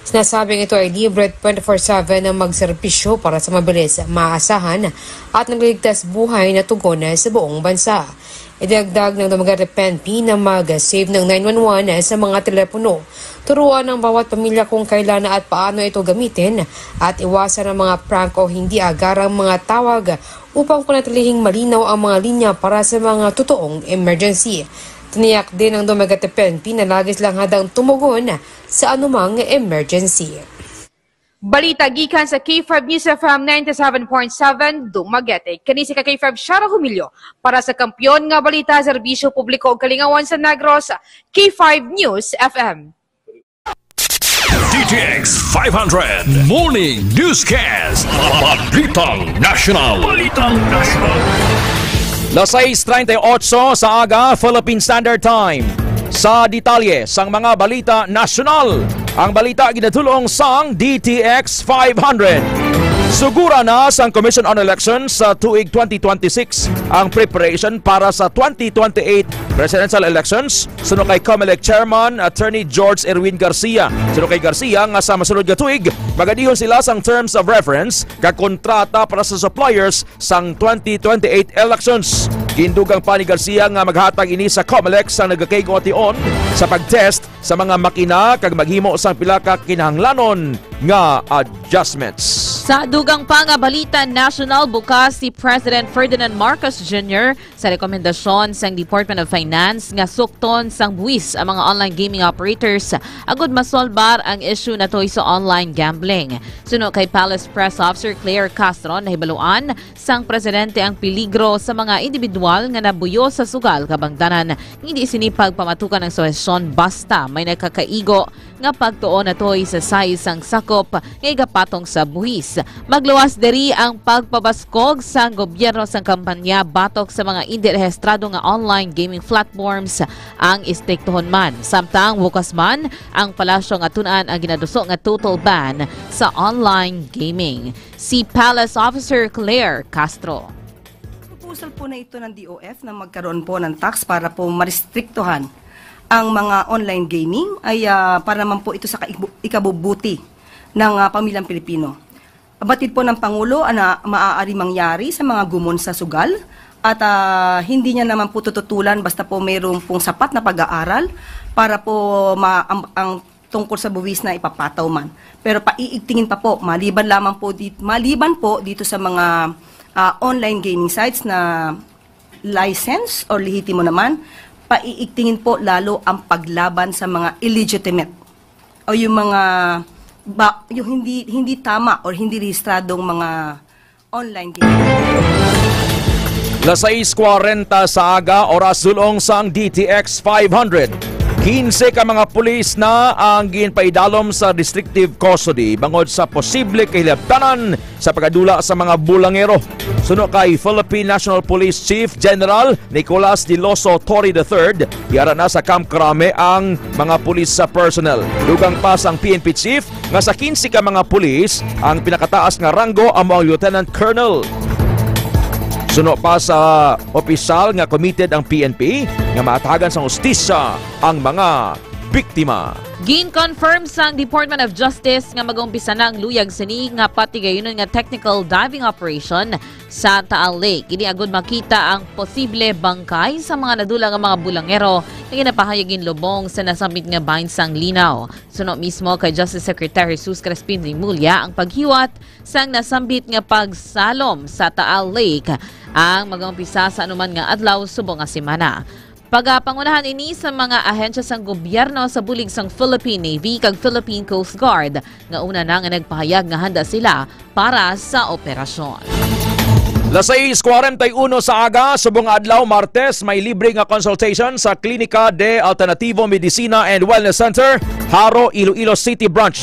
Sinasabing ito ay libre twenty-four seven na magserbisyo para sa mabilis, maasahan at nagliligtas buhay na tugon sa buong bansa. Idagdag ng Dumaguete P N P na mag-save ng nine one one sa mga telepono. Turuan ang bawat pamilya kung kailan at paano ito gamitin at iwasan ang mga prank o hindi agarang mga tawag upang panatilihing malinaw ang mga linya para sa mga totoong emergency. Tiniyak din ng Dumaguete P N P na lagi silang handang tumugon sa anumang emergency. Balita gikan sa K five News F M ninety-seven point seven Dumaguete. Kani si ka K five Shara Humilio para sa Kampiyon nga Balita, Serbisyo Publiko ug Kalingawan sa Negros, K five News F M. D T X five hundred Morning Newscast. Balitang National. Balitang National. Las sais treinta y ocho sa aga, Philippine Standard Time. Sa detalye sang mga balita nasyonal, ang balita ginadul-ong sang D T X five hundred. Sugura na sang Commission on Elections sa tuig twenty twenty-six ang preparation para sa twenty twenty-eight presidential elections, suno kay Comelec Chairman Attorney George Erwin Garcia. Suno kay Garcia nga sa masunod nga tuig, magadihon sila sang terms of reference kag kontrata para sa suppliers sang twenty twenty-eight elections. Gindugang pa ni Garcia nga maghatag ini sa Comelec sang nagakaigo tion sa pag-test sa mga makina kag maghimo sang pila ka kinahanglanon nga adjustments. Sa dugang pa nga balita nasyonal, bukas si President Ferdinand Marcos Junior sa rekomendasyon sang Department of Finance nga sukton sang buwis ang mga online gaming operators agud masolbar ang issue natoy sa online gambling. Suno kay Palace Press Officer Claire Castro, nahibaluan sang presidente ang peligro sa mga individual nga nabuyo sa sugal, kabangdanan nga hindi sini pagpamatukan ang suhestyon basta may nakakaigo nga pagtuon natoy sa sais sang sakop nga igapatong sa buhis. Magluwas diri ang pagpabaskog sang gobyerno sang kampanya batok sa mga indi rehistrado nga online gaming platforms ang istriktohon man. Samtang bukas man ang palasyo nga tun-an ang ginaduso nga total ban sa online gaming. Si Palace Officer Claire Castro. Proposal po na ito ng D O F na magkaroon po ng tax para po marestriktuhan ang mga online gaming ay, ah, para naman po ito sa kaibu-, ikabubuti ng, ah, pamilyang Pilipino. Batid po ng Pangulo, ah, na maaari mangyari sa mga gumon sa sugal at, ah, hindi niya naman po tututulan basta po mayroon pong sapat na pag-aaral para po ma-, ang, ang tungkol sa buwis na ipapataw man. Pero paiigtingin pa po, maliban lamang po dit-, maliban po dito sa mga, ah, online gaming sites na license or lehitimo naman, paiigtingin po lalo ang paglaban sa mga illegitimate o yung mga ba, yung hindi, hindi tama or hindi rehistradong mga online gaming. Las sais kwarenta sa aga, oras dulong sang D T X five hundred. Quince ka mga pulis na ang ginpaidalom sa restrictive custody bangod sa posible kahilabtanan sa pagkadula sa mga bulangero. Suno kay Philippine National Police Chief General Nicolas Diloso Torre the third, yara na sa Camp Crame ang mga pulis sa personnel. Dugang pa sang P N P chief nga sa quince ka mga pulis, ang pinakataas nga ranggo amo ang Lieutenant Colonel. Suno pa sa opisyal nga committed ang P N P nga matagan sang hustisya ang mga biktima. Gin-confirm sang Department of Justice nga mag-umpisa na ang luyag sini nga patigayunon nga technical diving operation sa Taal Lake. Ini agud makita ang posible bangkay sa mga nadula nga mga bulangero nga ginapahayag ginlubong sa nasambit nga bahin sang linaw. Suno mismo kay Justice Secretary Jesus Crispin Remulla, ang paghiwat sang nasambit nga pagsalom sa Taal Lake ang mag-umpisa sa anuman nga adlaw subong nga semana. Pagapangunahan ini sa mga ahensya sang gobyerno sa bulig sang Philippine Navy kag Philippine Coast Guard, nga una na nga nagpahayag nga handa sila para sa operasyon. Las sais kwarenta y uno sa aga, subong nga adlaw, Martes, may libre nga consultation sa Klinika de Alternativo Medicina and Wellness Center, Jaro, Iloilo City Branch.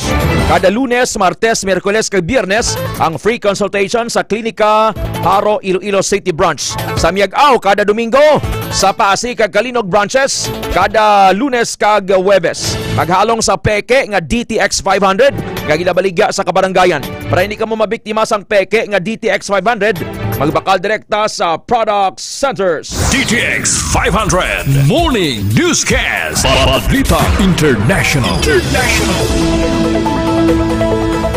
Kada Lunes, Martes, Miyerkules, kag Biyernes, ang free consultation sa Klinika Jaro, Iloilo City Branch. Sa Miag-ao, kada Domingo, sa Pasig kag Calinog branches, kada Lunes kag Huwebes. Maghalong sa peke nga D T X five hundred nga ginabaligya sa kabaranggayan. Para hindi kamo mabiktima sang peke nga D T X five hundred, magbakal direkta sa Product Centers. D T X five hundred Morning Newscast. Balita International.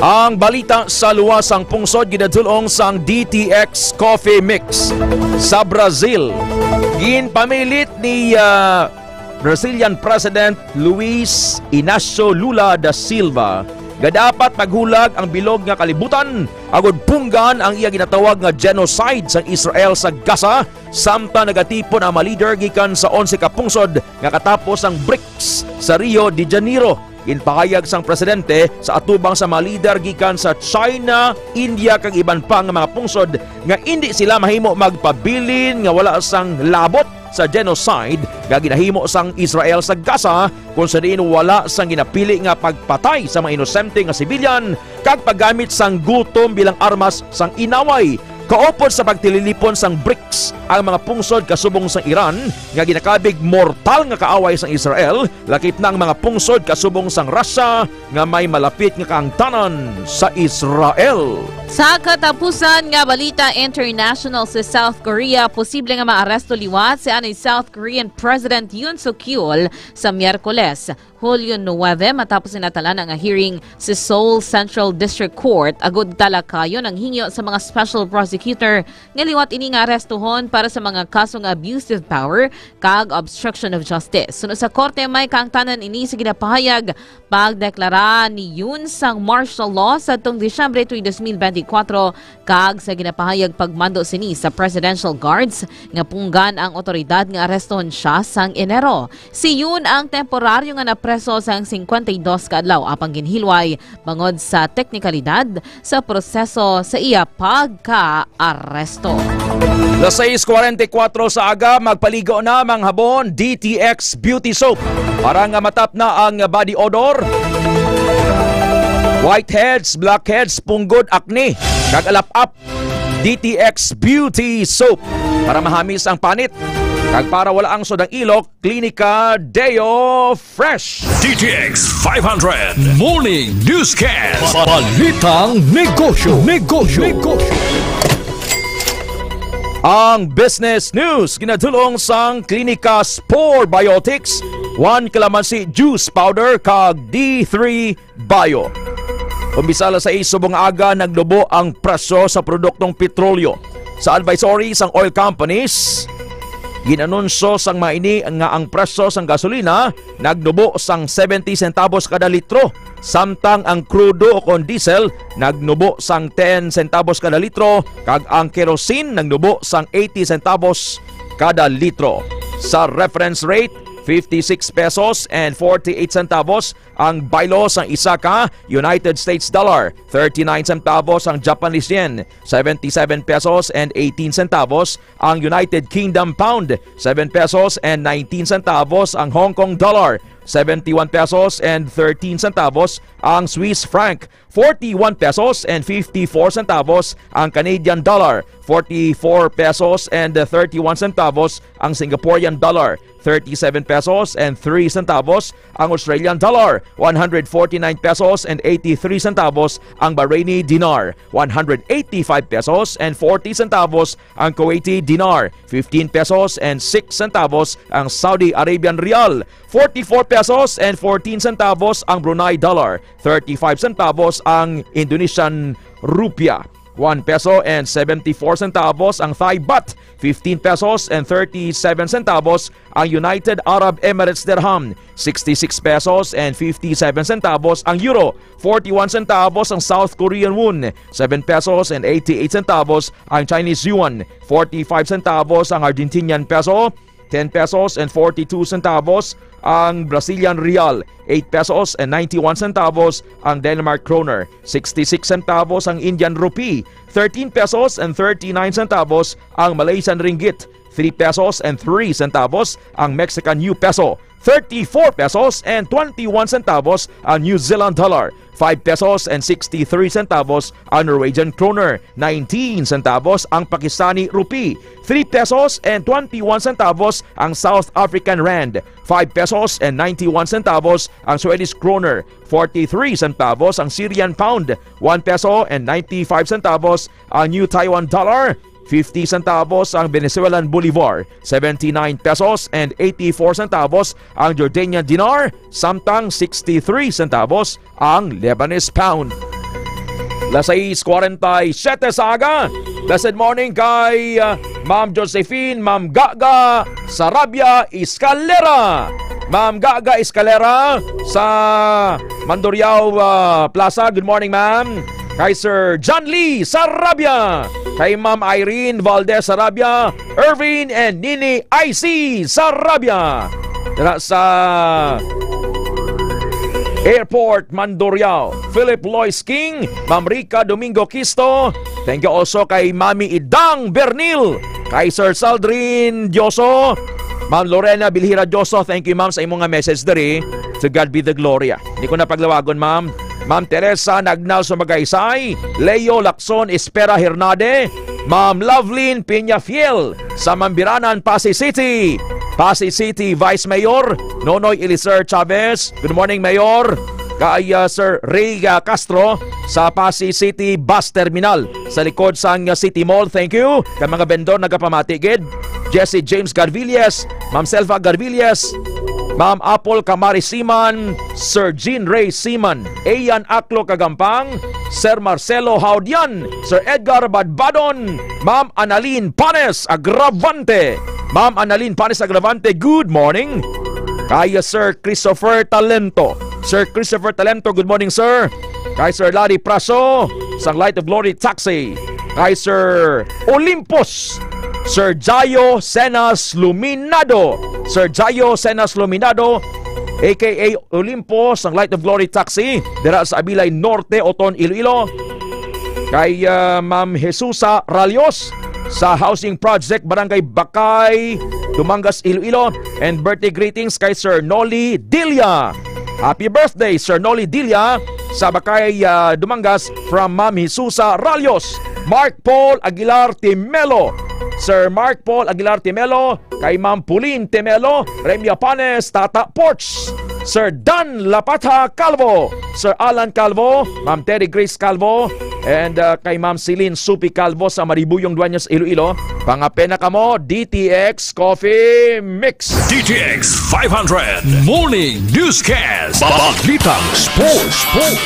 Ang balita sa luwas sang pungsod ginadulong sang D T X Coffee Mix sa Brazil. Ginpamilit ni, ah, Brazilian President Luis Inacio Lula da Silva nga dapat maghulag ang bilog nga kalibutan agud punggan ang iya ginatawag nga genocide sang Israel sa Gaza, samtang nagatipon ang mga leader gikan sa onse ka pungsod nga katapos ang brics sa Rio de Janeiro. Ginpahayag sang presidente sa atubang sa mga lider gikan sa China, India, kag iban pa nga mga pungsod nga indi sila mahimo magpabilin nga wala sang labot sa genocide nga ginahimo sang Israel sa Gaza, kung sa diin wala sang ginapili nga pagpatay sa mga inosente nga sibilyan kag paggamit sang gutom bilang armas sang inaway. Kaupod sa pagtililipon sang brics ang mga pungsod kasubong sang Iran nga ginakabig mortal nga kaaway sang Israel, lakip na ang mga pungsod kasubong sang Russia nga may malapit nga kahangtanan sa Israel. Sa katapusan nga balita international, sa South Korea posible nga maaresto liwat si anay South Korean President Yoon Suk Yeol sa Miyerkules, Hulyo nuebe, matapos ang natalana nga hearing sa Seoul Central District Court agud talakayon ang hingyo sa mga special prosecutor nga liwat ini nga arestuhon para sa mga kaso nga abuse of power kag obstruction of justice. Suno sa korte, may kahangtanan ini sa ginapahayag pagdeklara ni Yoon sang martial law sa tong Disyembre three, dos mil benti kwatro, kag sa ginapahayag pagmando sini sa Presidential Guards nga punggan ang otoridad nga arestohon siya sang Enero. Si Yoon ang temporaryo nga napreso sang singkwenta y dos ka adlaw apang ginhilway bangod sa teknikalidad sa proseso sa iya pagka-aresto. Las sais kwarenta y kwatro sa aga, magpaligo na, manghabon, D T X Beauty Soap. Para nga matap na ang body odor, whiteheads, blackheads, punggod, acne, kag alap-ap, D T X Beauty Soap. Para mahamis ang panit, kag para wala angsod ang ilok, Klinika Deo Fresh. D T X five hundred Morning Newscast. Balitang negosyo. Negosyo. Negosyo. Ang business news ginadulong sang Klinika Spore Biotics, one calamansi juice powder, kag D three Bio. Umpisa alas sais subong aga, nagnubo ang presyo sa produktong petrolyo. Sa advisory sang oil companies, ginanunsyo sang mga ini nga ang presyo sang gasolina nagnubo sang seventy centavos kada litro, samtang ang krudo o kon diesel nagnubo sang ten centavos kada litro, kag ang kerosene nagnubo sang eighty centavos kada litro. Sa reference rate, fifty-six pesos and forty-eight centavos ang baylo sang isa ka United States dollar, thirty-nine centavos ang Japanese yen, seventy-seven pesos and eighteen centavos ang United Kingdom pound, seven pesos and nineteen centavos ang Hong Kong dollar, seventy-one pesos and thirteen centavos ang Swiss franc, forty-one pesos and fifty-four centavos ang Canadian dollar, forty-four pesos and thirty-one centavos ang Singaporean dollar, thirty-seven pesos and three centavos ang Australian dollar, one hundred forty-nine pesos and eighty-three centavos ang Bahraini dinar, one hundred eighty-five pesos and forty centavos ang Kuwaiti dinar, fifteen pesos and six centavos ang Saudi Arabian rial, forty-four pesos and fourteen centavos ang Brunei dollar, thirty-five centavos ang Indonesian rupiah, one peso and seventy-four centavos ang Thai baht, fifteen pesos and thirty-seven centavos ang United Arab Emirates dirham, sixty-six pesos and fifty-seven centavos ang euro, forty-one centavos ang South Korean won, seven pesos and eighty-eight centavos ang Chinese yuan, forty-five centavos ang Argentinian peso, ten pesos and forty-two centavos ang Brazilian real, eight pesos and ninety-one centavos ang Denmark kroner, sixty-six centavos ang Indian rupee, thirteen pesos and thirty-nine centavos ang Malaysian ringgit, three pesos and three centavos ang Mexican new peso, thirty-four pesos and twenty-one centavos ang New Zealand dollar, five pesos and sixty-three centavos ang Norwegian kroner, nineteen centavos ang Pakistani rupee, three pesos and twenty-one centavos ang South African rand, five pesos and ninety-one centavos ang Swedish kroner, forty-three centavos ang Syrian pound, one peso and ninety-five centavos ang New Taiwan dollar, fifty centavos ang Venezuelan bolivar, seventy-nine pesos and eighty-four centavos ang Jordanian dinar, samtang sixty-three centavos ang Lebanese pound. Las sais cuarenta y siete sa aga. Blessed morning kay, ah, Ma'am Josephine, Ma'am Gaga Sarabia Escalera. Ma'am Gaga Escalera sa Mandurriao, ah, Plaza. Good morning, ma'am. Kay Sir John Lee Sarabia. Kay Ma'am Irene Valdez Sarabia. Irvin and Nini I C Sarabia. Dira sa Airport Mandurriao, Philip Lois King, Ma'am Rica Domingo Quisto. Thank you also kay Mami Idang Bernil, kay Sir Saldrin Dioso, Ma'am Lorena Bilhira Dioso. Thank you, ma'am, sa imong nga message diri. To God be the glory. Di ko na paglawagon, ma'am. Ma'am Teresa Nagnal Sumagaysay, Leo Lacson Espera Hernade, Ma'am Lovelyn Peñafiel sa Mambiranan, Passi City. Passi City Vice Mayor Nonoy Eliser Chavez. Good morning, Mayor. Kay, ah, Sir Ray, ah, Castro sa Passi City Bus Terminal sa likod sang, ah, City Mall. Thank you. Kay mga vendor nagapamati gid. Jesse James Garvillas, Ma'am Selva Garvillas, Ma'am Apple Kamari Siman, Sir Jean Ray Siman, Ayan Aklo Kagampang, Sir Marcelo Haudian, Sir Edgar Badbadon, Ma'am Annalyn Panes Agravante. Ma'am Annalyn Panes Agravante, good morning. Kay Sir Christopher Talento. Sir Christopher Talento, good morning, sir. Kay Sir Larry Praso, sang Light of Glory Taxi. Kay Sir Olympus, Sir Jayo Senas Luminado. Sir Jayo Senas Luminado, A K A Olympus, sang Light of Glory Taxi, dira sa Abilay Norte, Oton, Iloilo. Kay, ah, Ma'am Jesusa Ralios sa Housing Project, Barangay Bacay, Dumangas, Iloilo. And birthday greetings kay Sir Noli Dilia. Happy birthday, Sir Noli Dilia, sa Bacay, ah, Dumangas, from Ma'am Jesusa Ralios. Mark Paul Aguilar Timelo. Sir Mark Paul Aguilar Timelo, kay Ma'am Pauline Temelo, Remia Panes, Tata Porch, Sir Dan Lapata Calvo, Sir Alan Calvo, Ma'am Terry Grace Calvo, and, uh, kay Ma'am Celine Supi Calvo sa Maribuyong Dueñas, Iloilo. Pangape na kamo, D T X Coffee Mix. D T X five hundred Morning Newscast. Balitang Sports. Sports.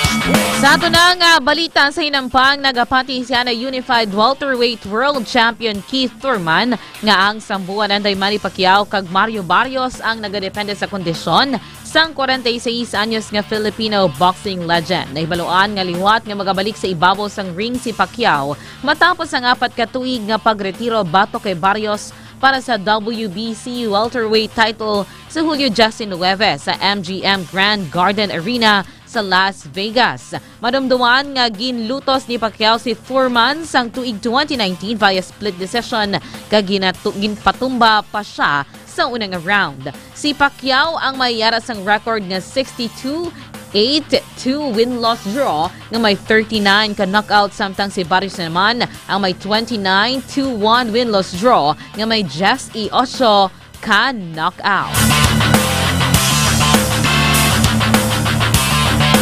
Sa ato na nga balita sa hinampang, nagapati si ana Unified Welterweight World Champion Keith Thurman nga ang sambuan Anday Manny Pacquiao kag Mario Barrios ang nagadepende sa kondisyon sang kwarenta y seis anyos nga Filipino boxing legend. Nahibaluan nga liwat nga magabalik sa ibabaw sang ring si Pacquiao matapos ang apat ka tuig nga pagretiro batok kay Barrios para sa W B C welterweight title sa Hulyo diyes nuwebe sa M G M Grand Garden Arena sa Las Vegas. Madumduman nga ginlutos ni Pacquiao si Foreman sang tuig twenty nineteen via split decision, kag ginatu-, ginpatumba pa sia sa unang round. Si Pacquiao ang may yara sang record nga sixty-two eight two win-loss draw nga may thirty-nine ka knockout, samtang si Barrios naman ang may twenty-nine two one win-loss draw nga may diyes y ocho ka knockout.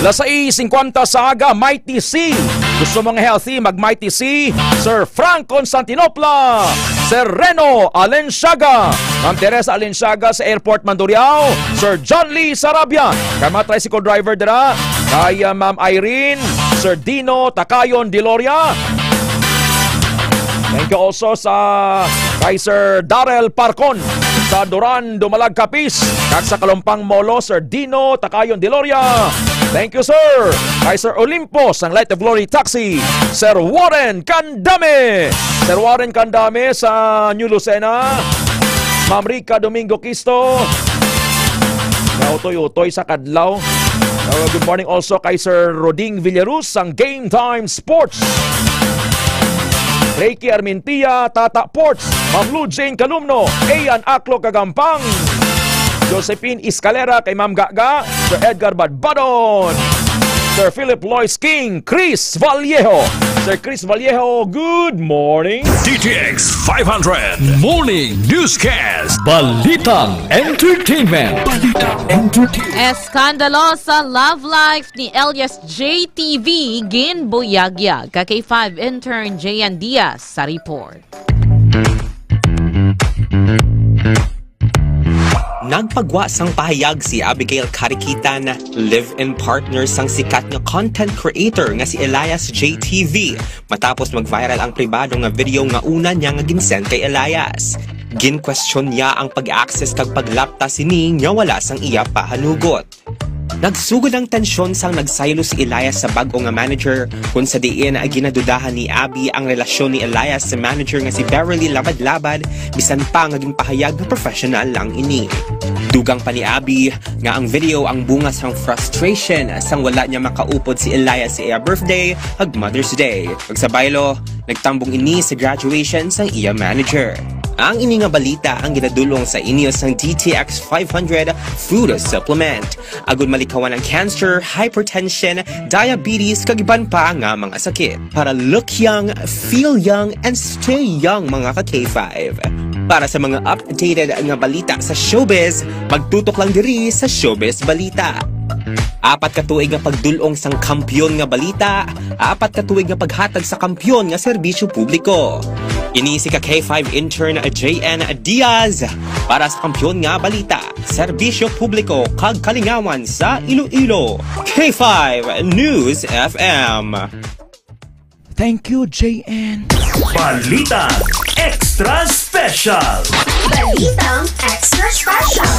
Las sais singkwenta sa aga, Mighty C. Gusto mo nga healthy, mag Mighty C. Sir Frank Constantinopla, Sir Reno Alenciaga, Ma'am Teresa Alenciaga sa Airport Mandurriao, Sir John Lee Sarabia, kay mga tricycle driver dira, kay, uh, Ma'am Irene, Sir Dino Takayon Diloria. Thank you also sa kay Sir Darrell Parcon sa Duran Dumalag Capiz, kag sa Kalumpang Molo, Sir Dino Takayon Diloria. Thank you, sir. Kay Sir Olimpo sang Light of Glory Taxi, Sir Warren Candame. Sir Warren Candame sa New Lucena. Ma'am Rica Domingo Kisto. Nautoy-utoy sa kadlaw. Uh, good morning also kay Sir Roding Villaruz sang Game Time Sports. Reiki Armentia, Tata Ports, Ma'am Lou Jane Calumno, Ayan Aklo Kagampang, Josephine Escalera, kay Ma'am Gaga, Sir Edgar Badbadon, Sir Philip Lois King, Chris Vallejo. Sir Chris Vallejo, good morning. D T X five hundred Morning Newscast. Balitang Entertainment. Balitang Entertainment. Eskandalo sa love life ni alias J T V ginbuyagyag. Ka K five intern Jayan Diaz sa report. Nagpagwa sang pahayag si Abigail Karikitan, live-in partner sang sikat nga content creator nga si Elias J T V, matapos mag-viral ang pribado nga video nga una niya nga ginsend kay Elias. Ginkwestiyon niya ang pag-access kag paglapta sini nga wala sang iya pahanugot. Nagsugod ang tensyon sang nagsaylo si Elias sa bag-o nga manager, kung sa diin ginadudahan ni Abby ang relasyon ni Elias sa manager nga si Beverly Labad-Labad, bisan pa nga ginpahayag nga professional lang ini. Dugang pa ni Abby nga ang video ang bunga sang frustration sang wala niya makaupod si Elias sa iya birthday kag Mother's Day. Kag sa baylo, nagtambong ini sa graduation sang iya manager. Ang ini nga balita ang ginadul-ong sa inyo sang D T X five hundred food supplement. Agud malikawan ang cancer, hypertension, diabetes, kag iban pa nga mga sakit. Para look young, feel young, and stay young, mga ka K five. Para sa mga updated nga balita sa showbiz, magtutok lang diri sa Showbiz Balita. Apat ka tuig nga pagdul-ong sang kampiyon nga balita, apat ka tuig nga paghatag sa kampiyon nga serbisyo publiko. Ini si ka K five intern J N Diaz para sa kampiyon nga balita, serbisyo publiko kag kalingawan sa Iloilo. K five News F M. Thank you, J N. Balita Extra Special. Balitang Extra Special.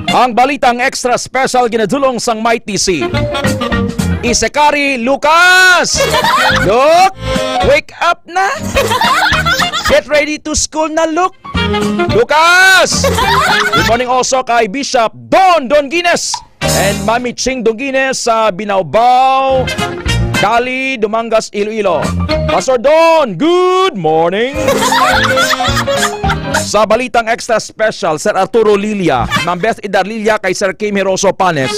Ang balitang extra special ginadul-ong sang Mighty C. Isekari Lucas! Look! Wake up na! Get ready to school na, look! Lucas! Good morning also kay Bishop Don Don Guinness and Mami Ching Don Guinness sa Binaubao, Cali, Dumangas, Iloilo. Pastor Don, good morning! Sa balitang extra special, Sir Arturo Lilia, Ma'am Beth Idar Lilia kay Sir Kim Hiroso Panes,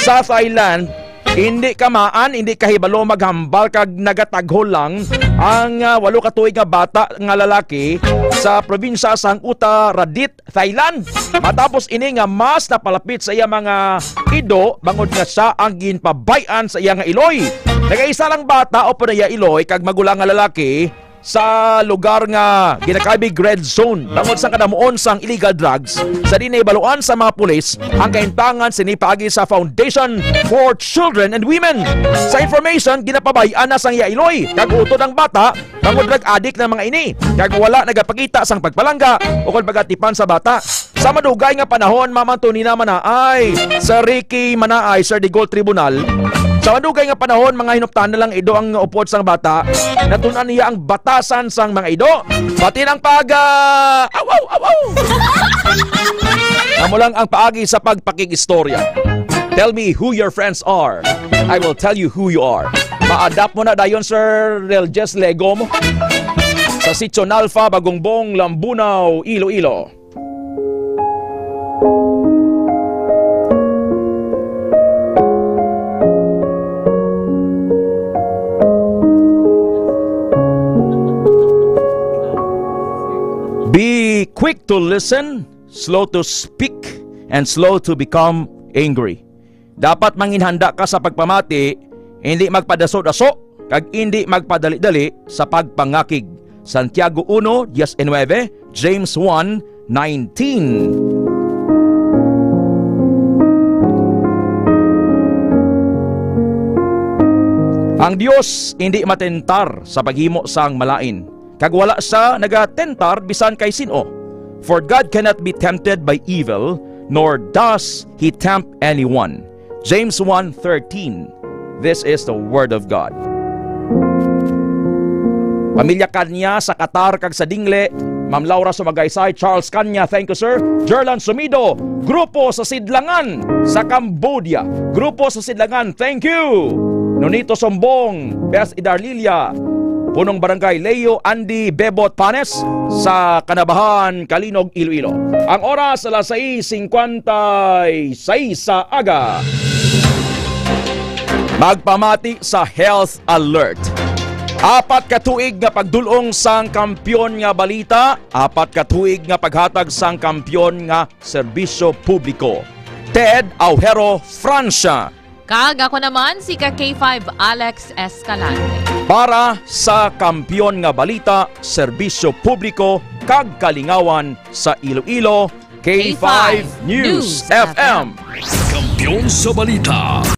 sa Thailand, hindi kamaan, hindi kahibalo maghambal kag nagataghol lang ang, ah, walo ka tuig nga bata nga lalaki sa probinsya sang Uttaradit, Thailand. Matapos ini nga mas napalapit sa iya mga ido, bangod nga sia ang ginpabay-an sa iya nga iloy. Nagaisa lang bata upod iya iloy kag magulang nga lalaki sa lugar nga ginakalbig red zone bangod sa kadamuon sang illegal drugs. Sa di nahibaluan sa mga pulis ang kaintangan sini paagi sa Foundation for Children and Women. Sa information, ginapabay-an na sang iya iloy kag utod ang bata bangod drug addict na mga ini, kag wala nagapakita sang pagpalangga o kon pagatipan sa bata. Sa madugay nga panahon, Ma'am Antonina Manaay, Sir Ricky Manaay, Sir Digol Tribunal, sa madugay nga panahon, mga hinuptan na lang ido ang upod sang bata, natun-an niya ang batasan sang mga ido. Pati ang pag, ah, aw, aw, aw, aw. Amo lang ang paagi sa pagpakig-istorya. Tell me who your friends are. I will tell you who you are. Ma-adapt mo na dayon, Sir Relges Legom. Sa Sitio Nalfa, Bagongbong, Lambunao, Iloilo. Be quick to listen, slow to speak, and slow to become angry. Dapat manginhanda ka sa pagpamati, hindi magpadaso-daso, kag hindi magpadali-dali sa pagpangakig. Santiago uno diecinueve, James one nineteen. Ang Dios hindi matentar sa paghimo sang malain, kag wala sia nagatentar bisan kay sin-o. For God cannot be tempted by evil, nor does he tempt anyone. James one thirteen. This is the word of God. Pamilya Kanya sa Qatar kag sa Dingle, Ma'am Laura Sumagaysay, Charles Kanya, thank you, sir. Jerlan Sumido, grupo sa Sidlangan sa Cambodia. Grupo sa Sidlangan, thank you. Nonito Sombong, Best Idarlilia, Punong Barangay Leo Andy Bebot Panes sa Kanabahan, Calinog, Iloilo. Ang oras, alas sais singkwenta y seis sa aga. Magpamati sa Health Alert. Apat ka tuig nga pagdul-ong sang kampiyon nga balita, apat ka tuig nga paghatag sang kampiyon nga serbisyo publiko. Ted Aujero, Francia. Kag ako naman, si ka K five Alex Escalante. Para sa kampiyon nga balita, serbisyo publiko, kag kalingawan sa Iloilo, K five News F M. Kampiyon sa balita.